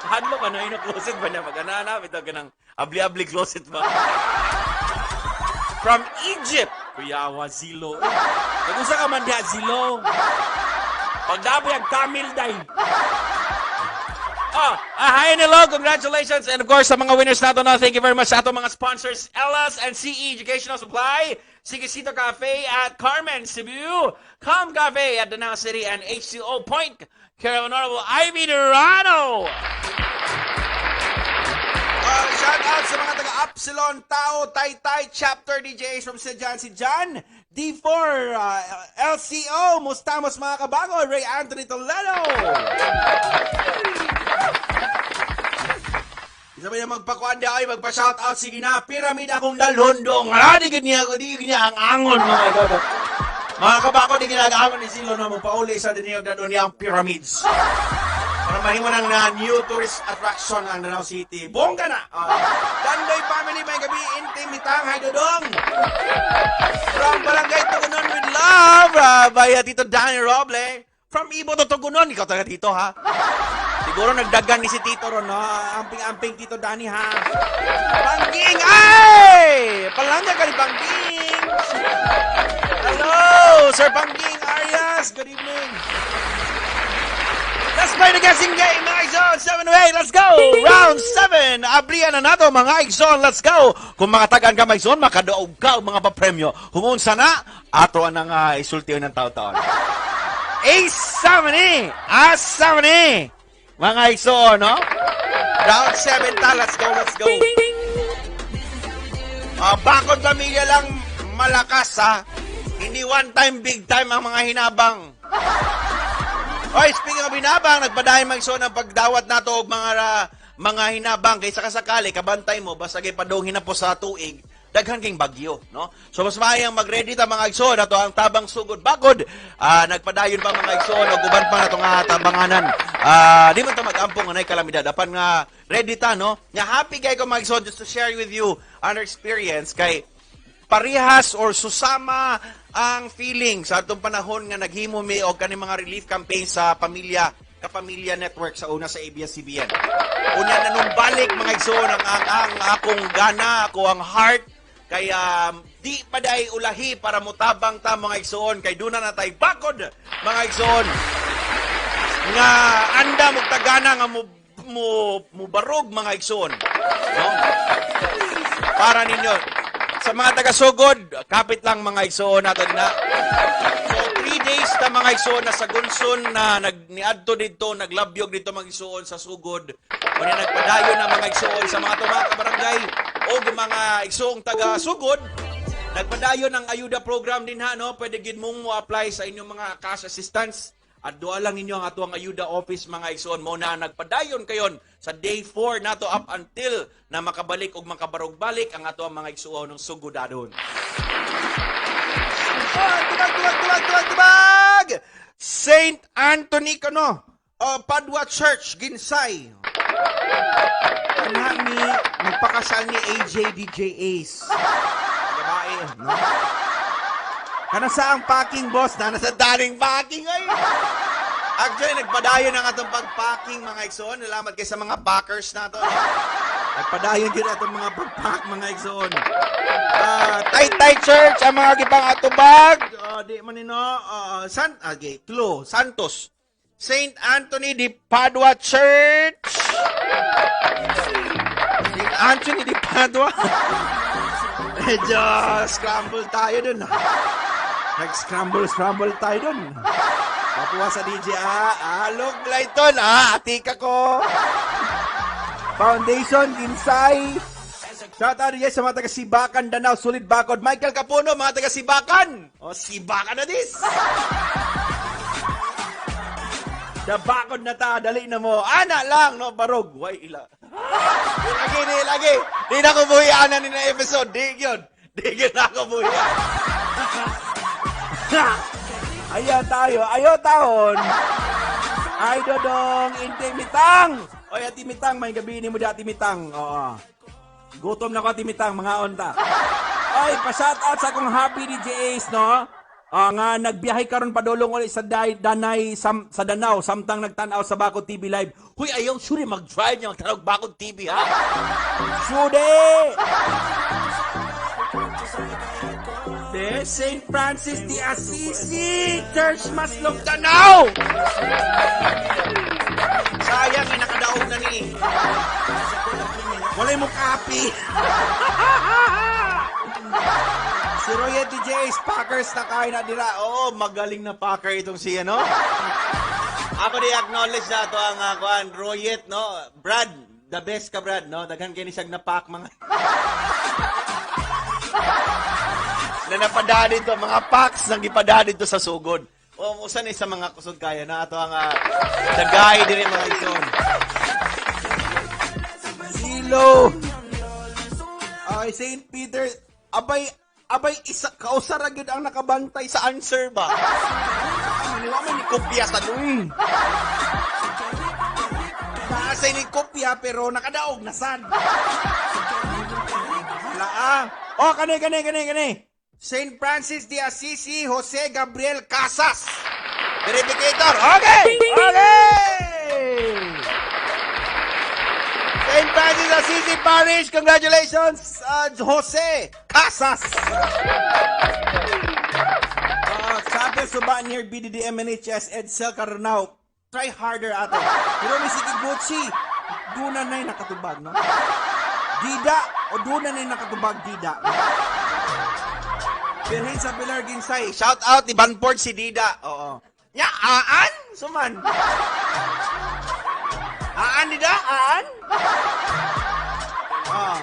Hadlo ka na, ino closet ba niya? Pag ana ito ka ng abli-abli closet ba? From Egypt. Kuyawa, Zilo. Nag-usa ka man diya, Zilo. Pagdaboy ang Tamil day. Oh, hi and hello, congratulations. And of course, sa mga winners nato na, thank you very much sa ato mga sponsors, LS and CE Educational Supply, Sigisito Cafe at Carmen, Cebu, Com Cafe at Danao City, and HCO Point, Carol Honorable Ivy Durano. Shout out sa mga taga Upsilon Tau Taytay Chapter DJs from si Jan si Jan D4 LCO Mustamos mga kabago Ray Anthony Toledo. Isa ba yung magpakuan di ay magpa-shout out, sige na, pyramid akong dalhondong. Ah, di gid niya di gid niya ang angon mga kabago. Mga kabako, di ginagaangon ni Silo na magpauli sa diniyog na doon ang pyramids. Para mahimo ng na new tourist attraction ang Danao City. Bongga na! Dandoy family, may gabi, intimitang, hi Dodong! From Barangay Tugunon with love, by Tito Danny Roble. From Ibo to Tugunon, ikaw talaga dito ha. Siguro nagdagan ni si Tito ron, no? Amping-amping, Tito Dani, ha? Bangging! Ay! Palangga ka ni Bangging! Hello! Sir Bangging Arias! Good evening! Let's play the guessing game, mga Igsoon! 7 8, let's go! Round 7! Abrian na nato, mga Igsoon! Let's go! Kung makatagaan ka, mga Igsoon, makadoog ka og mga papremyo. Kung unsa na, ato ang isultiyon ng tao-taon. Asa man ni! Asa man ni! Mga Igsoon, no? Round 7 ta, let's go, let's go! Bakod pamilya lang malakas, ha? Hindi one time, big time ang mga hinabang. Oy, speaking of hinabang, nagpadayon magso ng pagdawat nato og mga hinabang kaysa kasakali kabantay mo basta kay padong hinapos sa tuig, daghan king bagyo, no? So mas maayang mag-ready ta, mga igsoon, ato ang tabang sugod bakod. Nagpadayon pa, mga igsoon, og uban pa nato nga tabanganan. Di man ta mag-ampo nga nay kalamidad apan nga ready ta, no? Nga happy kay ko, mga igsoon, just to share with you our experience kay parehas or susama ang feeling sa atong panahon nga naghimo mi og kaning mga relief campaign sa pamilya Kapamilya Network sa una sa ABS-CBN. Unya nanumbalik, mga igsoon, ang akong gana, ako ang heart kay di pa day ulahi para mutabang ta, mga igsoon, kay duna na tay bakod, mga igsoon, nga anda mugtagana nga mo mubarog, mga igsoon, no? Para ninyo sa mga taga-sugod, kapit lang, mga igsoon, nato na. So, 3 days ta, mga igsoon, na sa Gunson na nag niadto didto, naglabyog dito, mga igsoon, sa sugod. Unya nagpadayon na, mga igsoon, sa mga tumak ka barangay o mga igsoong taga-sugod. Nagpadayon ang ayuda program din ha, no? Pwede gid mong mo apply sa inyong mga cash assistance. At doa lang ninyo ang atuang ayuda office, mga igsoon mo na nagpadayon kayon sa day 4 nato up until na makabalik og makabarog-balik ang atuang mga igsoon ng sugudadon. Oh, tubag, tubag, tubag, tubag, tubag! Saint Anthony kano, Padua Church, Ginsay. Ana ni nagpakasal ni AJ DJ Ace. Babae, no? Kana sa ang packing, boss, na nasa daring packing ay. Actually, nagpadayon ang atong pagpacking, mga igsoon. Salamat kay sa mga packers nato. No? Nagpadayon din atong mga pagpack, mga igsoon. Taytay Church ang mga gipang atubag. Di man nino San okay, Klo Santos. Saint Anthony de Padua Church. Saint Anthony de Padua. Medyo scramble tayo dun. Nag-scramble, scramble tayo dun. Papuwa sa DJ, ah. Look, Lighton, atika ko. Foundation, Ginsay. Shout out yes, sa mga taga Sibakan, Danao, Sulit Bakod. Michael Capuno, mga taga Sibakan. O, Sibakan na this. Da bakod na ta, dali na mo. Ana lang, no, barog. Way ila. Di lagi, di lagi. Di na ko buhi ana ni na episode. Di yun. Di yun na ako buhi. Ayaw tayo. Ayaw taon. Ay, Dodong, Inti Mitang. Oy, Ati Mitang, may gabi ni mo di Ati Mitang. Oo. Gutom na ko, Ati Mitang, mga onta. Oy, pa-shout out sa akong happy DJ Ace, no? Nga nagbiyahe karon padulong ulit sa Danay sa Danau samtang nagtan-aw sa Bakod TV Live. Huy, ayaw sure mag-drive niya magtanaw Bakod TV ha. Sure! De St. Francis de Assisi Church Maslog Danau. Sayang eh, nakadaog na ni. Walay mo copy. Si Roy DJ Packers na kain na dira. Oo, magaling na packer itong si ano. Ako di acknowledge na ito ang kuan Royet, no? Brad, the best ka, Brad, no? Daghan kay ni siyag na pack mga na napada dito, mga packs nang gipada dito sa sugod. O usa ni sa mga kusog kaya na ato ang the guy diri, mga igsoon. Silo. Ay, St. Peter, abay abay isa kausa ra gyud ang nakabantay sa answer ba? Ano man ni kopya sa luy. Naasay ni kopya pero nakadaog na sad. Wala ah. Oh, kani kani kani kani. St. Francis de Assisi, Jose Gabriel Casas. Verificator. Okay. Okay. Francis Assisi Parish. Congratulations, Jose Casas. Sabi suba near BDD MNHS Edsel Caronao. Try harder, ate. Pero ni si Gucci, duna na'y nakatubag, no? Dida, o duna na'y nakatubag, Dida. Birhen sa Pilar Ginsay. Shout out ni Banport si Dida. Oo. Nya, aan? Suman. Aan, Dida? Aan? Ah.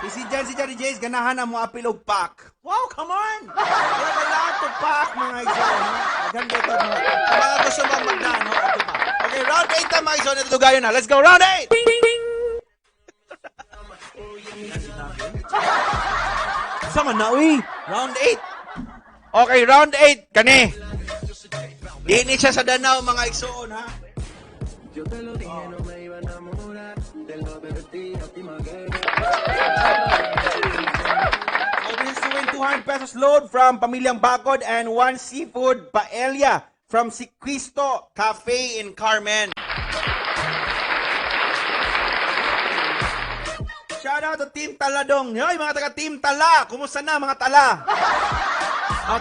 Si Jan, si Jace, ganahan na mo apil og pack. Wow, come on! We have a lot to pack, mga igsoon. No? Maganda ito. Mga, sa mga gusto mong magdaan, no? Ito pa. Okay, round 8 na, mga igsoon. Ito gayon na. Let's go, round 8! Sama na, uy. Round 8. Okay, round 8. Kani. Dini siya sa Danao, mga igsoon, ha? So this is to win 200 pesos load from Pamilyang Bakod and one seafood paella from Siquisto Cafe in Carmen. Shout out to Team Taladong. Hoy, mga taga Team Tala. Kumusta na, mga tala? Oh,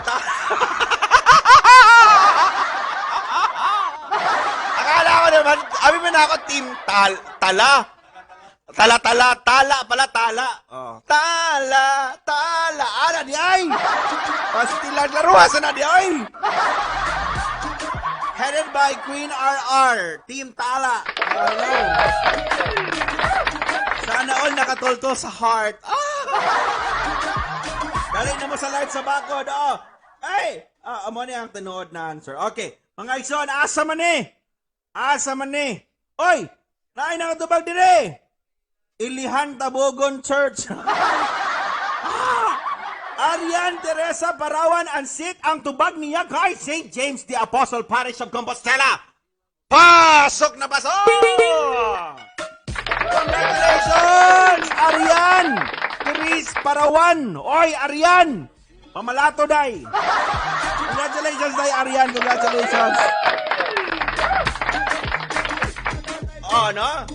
akala ko naman, abi mo na ako Team Tala. Tala, tala, tala pala, tala. Oh. Tala, tala. Ana di ay. Pastilan laruha sa na di ay. Headed by Queen RR, Team Tala. Hello. Sana all nakatolto sa heart. Ah! Dali na mo sa light sa bakod. Oh. Ay! Ah, amo ni ang tinuod na answer. Okay. Mga igsoon, asa man ni? Asa man ni? Oy! Naay nakatubag dire! Ilihan Tabogon Church. Ah! Arian Teresa Parawan Ansit ang tubag niya kay St. James the Apostle Parish of Compostela. Pasok na pasok! Congratulations, Arian! Therese Parawan! Oy, Arian! Pamalato, day! Congratulations, day, Arian! Congratulations! Oh, no?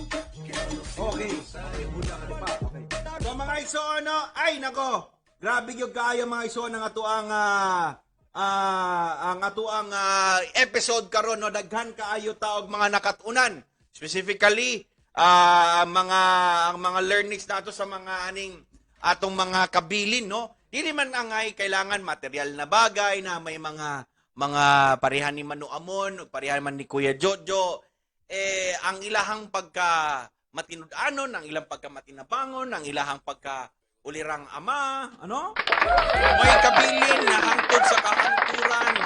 Okay. Okay. So, mga igsoon, no? Ay, nako! Grabe yung kaayo, mga igsoon, ang atuang episode karon, no? Daghan kaayo ta og mga nakatunan. Specifically, ang mga learnings nato sa mga aning atong mga kabilin, no? Dili man angay kailangan material na bagay na may mga parehan ni Manu Amon, o parehan man ni Kuya Jojo, eh ang ilahang pagka matinud-anon, ang ilang pagka matinabangon, ang ilahang pagka ulirang ama, ano? May kabilin na hangtod sa kahangturan,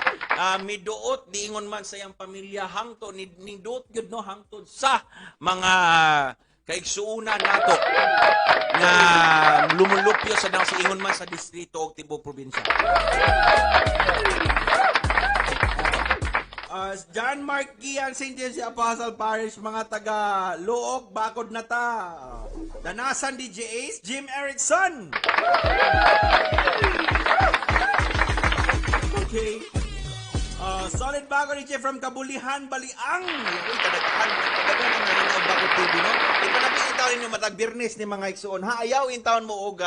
miduot diingon man sa iyang pamilya hangtod ni niduot gyud, no, hangtod sa mga kaigsuonan nato nga lumulupyo sa sa ingon man sa distrito og tibuok probinsya. John Mark Gian, St. James the Apostle Parish, mga taga Luok, Bakod na ta. Danasan DJ Ace, Jim Erickson. Okay. Solid Bago DJ from Kabulihan, Baliang. Uy, kadaghan, kadaghan ang nanonood Bakod TV, no? Ipanabi in taon ninyo matag Biyernes ni mga igsuon. Ha, ayaw in taon mo og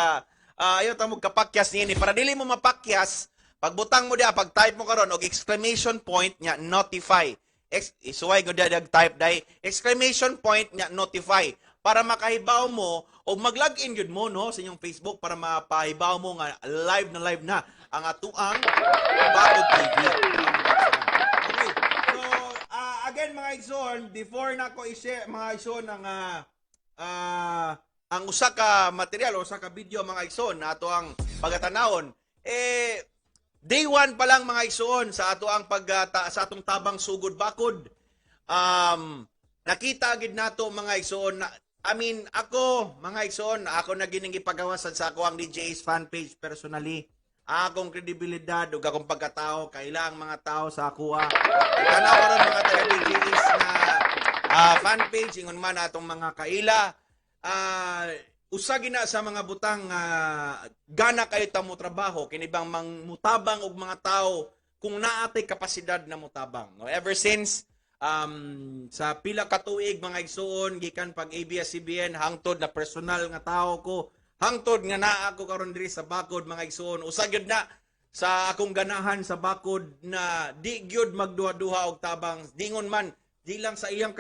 ayaw ta mo kapakyas niini para dili mo mapakyas. Pagbutang mo diya, pag type mo karon og exclamation point nya notify. Isuway ko diya type dai exclamation point nya notify para makahibaw mo o mag-login gyud mo, no, sa inyong Facebook para mapahibaw mo nga live na ang atuang Bakod TV. Okay. So, again, mga igsoon, before na ko i-share, mga igsoon, ang usa ka material o usa ka video, mga igsoon, na ato ang pagatanawon, eh day 1 pa lang, mga igsoon, sa atong tabang sugod bakod. Nakita gid nato, mga igsoon, na I mean, ako, mga igsoon, ako na gining gipagawasan sa ako ang DJ's fan page personally. Akong kredibilidad ug akong pagkatao kailang mga tao sa akoa. Tanaw karon mga taga DJ's na fan page, ingon man atong mga kaila, usa gina sa mga butang gana kayo ta mo trabaho kini bang mangmutabang og mga tao kung naa tay kapasidad na motabang, no? Ever since Sa pila ka tuig, mga igsuon, gikan pag ABS-CBN hangtod na personal nga tao ko, hangtod nga naa ako karon diri sa bakod, mga igsuon, usa gyud na sa akong ganahan sa bakod na di gyud magduha-duha og tabang, dingon man di lang sa iyang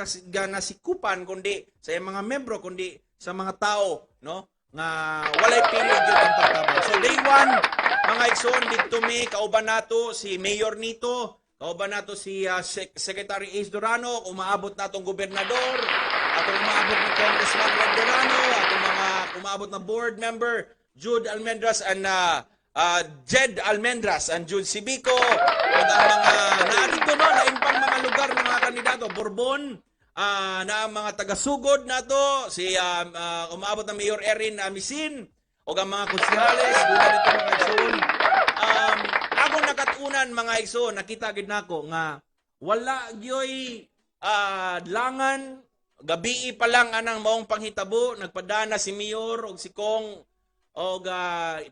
nasikupan kundi sa iyang mga membro, kundi sa mga tao, no, nga walay pili gyud ang pagtabang. So day one, mga igsoon, didto mi kauban nato si Mayor Nito, kauban nato si Secretary Ace Durano, umaabot natong gobernador, atong umaabot na Congressman Red Durano, atong mga umaabot na board member Jude Almendras and Jed Almendras and Jude Sibico ug ang mga naa dito, no, lain pang mga lugar ng mga kandidato, Borbon, na ang mga taga-sugod nato si umaabot na Mayor Erin Amisin ug ang mga konsehales duna dito, mga igsoon. Akong nakatunan, mga igsoon, nakita gid nako nga wala gyoy langan. Gabii pa lang anang maong panghitabo, nagpadana si Mayor og si Kong og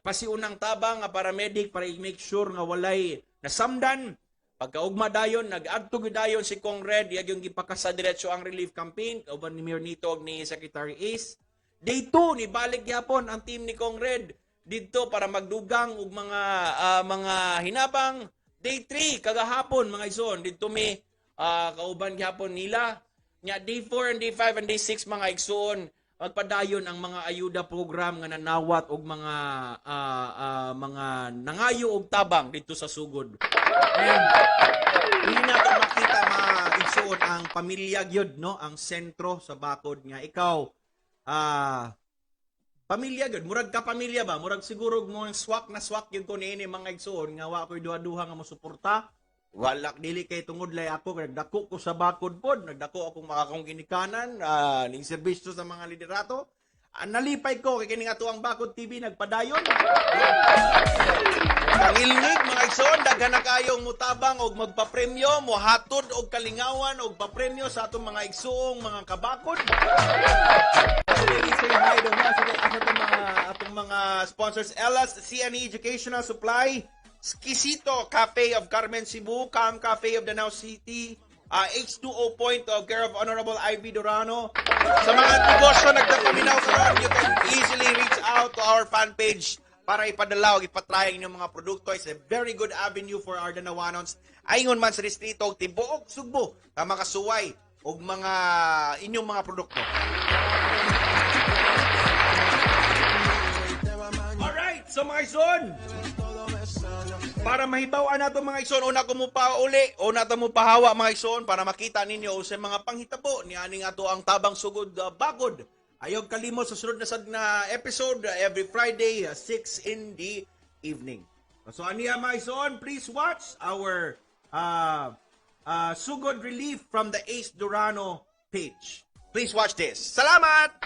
pasiunang tabang nga paramedic para i-make sure nga walay nasamdan. Pagkaugma dayon, nag-adto gyud dayon si Kong Red, iya yung gipakasa diretso ang relief campaign kauban ni Mayor Nito og ni Secretary Ace. Day 2, ni balik gyapon ang team ni Kong Red didto para magdugang og mga hinabang. Day 3 kagahapon, mga igsoon, didto mi kauban gyapon nila. Nya day 4 and day 5 and day 6, mga igsoon, magpadayon ang mga ayuda program nga nanawat og mga nangayo og tabang didto sa Sugod. And hindi na to makita, mga igsoon, ang pamilya gyud, no, ang sentro sa bakod nga ikaw pamilya gyud, murag ka pamilya ba, murag siguro mo swak na swak gyud ko niini, mga igsoon, nga wa koy duha-duha nga mosuporta. Wala, dili kay tungod lay ako kay nagdako ko sa bakod pod, nagdako akong mga akong ginikanan ning serbisyo sa mga liderato. Nalipay ko kay kini nga ang Bakod TV nagpadayon. Pangilngig, mga igsoon, daghan na kayong mutabang og magpapremyo, mohatod og kalingawan og papremyo sa atong mga igsoong mga kabakod. Say hi daw nga sa atong mga sponsors: Elas CNE Educational Supply, Skisito Cafe of Carmen Cebu, Cam Cafe of Danao City, H2O Point of care of Honorable Ivy Durano. Sa mga negosyo nagpapaminaw karon, you can easily reach out to our fan page para ipadala o ipatry ang inyong mga produkto. It's a very good avenue for our Danawanons. Aingon man sa distrito og tibuok Sugbo nga makasuway og mga inyong mga produkto. Alright, so mga igsoon, para mahibaw-an nato, mga igsoon, una ko mo pa uli, una ta mo pahawa, mga igsoon, para makita ninyo sa mga panghitabo ni aning ato ang tabang sugod bagod. Ayaw kalimot sa sunod na sad na episode every Friday 6 in the evening. So aniya, mga igsoon, please watch our Sugod Relief from the Ace Durano page. Please watch this. Salamat!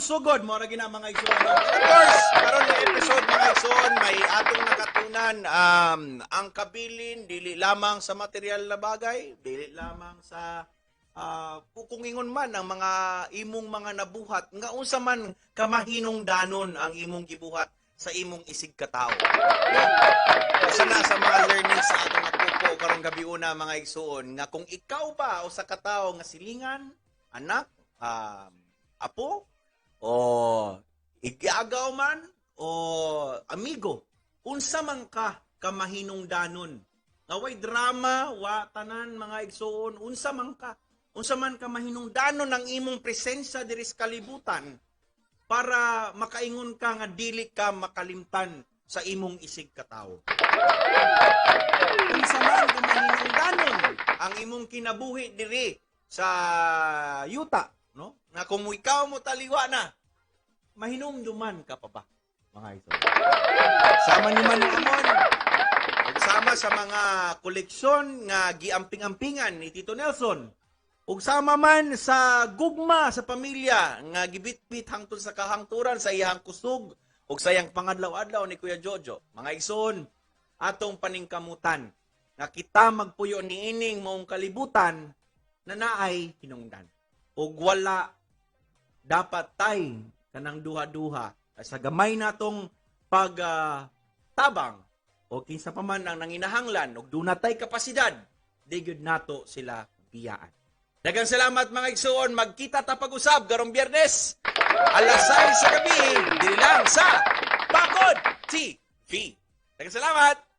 Sugod, mao ra gina, mga igsoon. Of course, karon nga episode, mga igsoon, may atong nakatunan ang kabilin dili lamang sa material na bagay, dili lamang sa kung ingon man ang mga imong mga nabuhat nga unsa man kamahinungdanon ang imong gibuhat sa imong isig katao. Usa na sa mga learnings sa atong napupo karong gabi una, mga igsoon, nga kung ikaw ba usa ka tawo nga silingan, anak, apo, o igagaw man o amigo, unsa man ka kamahinungdanon nga way drama wa tanan, mga igsoon, unsa man ka mahinungdanon ang imong presensya diri sa kalibutan para makaingon ka nga dili ka makalimtan sa imong isig katawo, unsa man ka mahinungdanon ang imong kinabuhi diri sa yuta, no, nga kung ikaw mo taliwa na, mahinumduman ka pa ba, mga igsoon? Sama ni Manong Amon ug sama sa mga koleksyon nga giamping-ampingan ni Tito Nelson ug sama man sa gugma sa pamilya nga gibitbit hangtod sa kahangturan sa iyang kusog ug sa iyang pangadlaw-adlaw ni Kuya Jojo. Mga igsoon, atong paningkamutan nga kita magpuyo niining maong kalibutan na naay hinungdan ug wala dapat tay kanang duha-duha sa gamay natong pag tabang o kinsa pa man ang nanginahanglan og duna tay kapasidad, di gyud nato sila biyaan. Daghang salamat, mga igsoon. Magkita ta pag-usab karong Biyernes alas 6 sa gabi diri lang sa Bakod TV. Daghang salamat.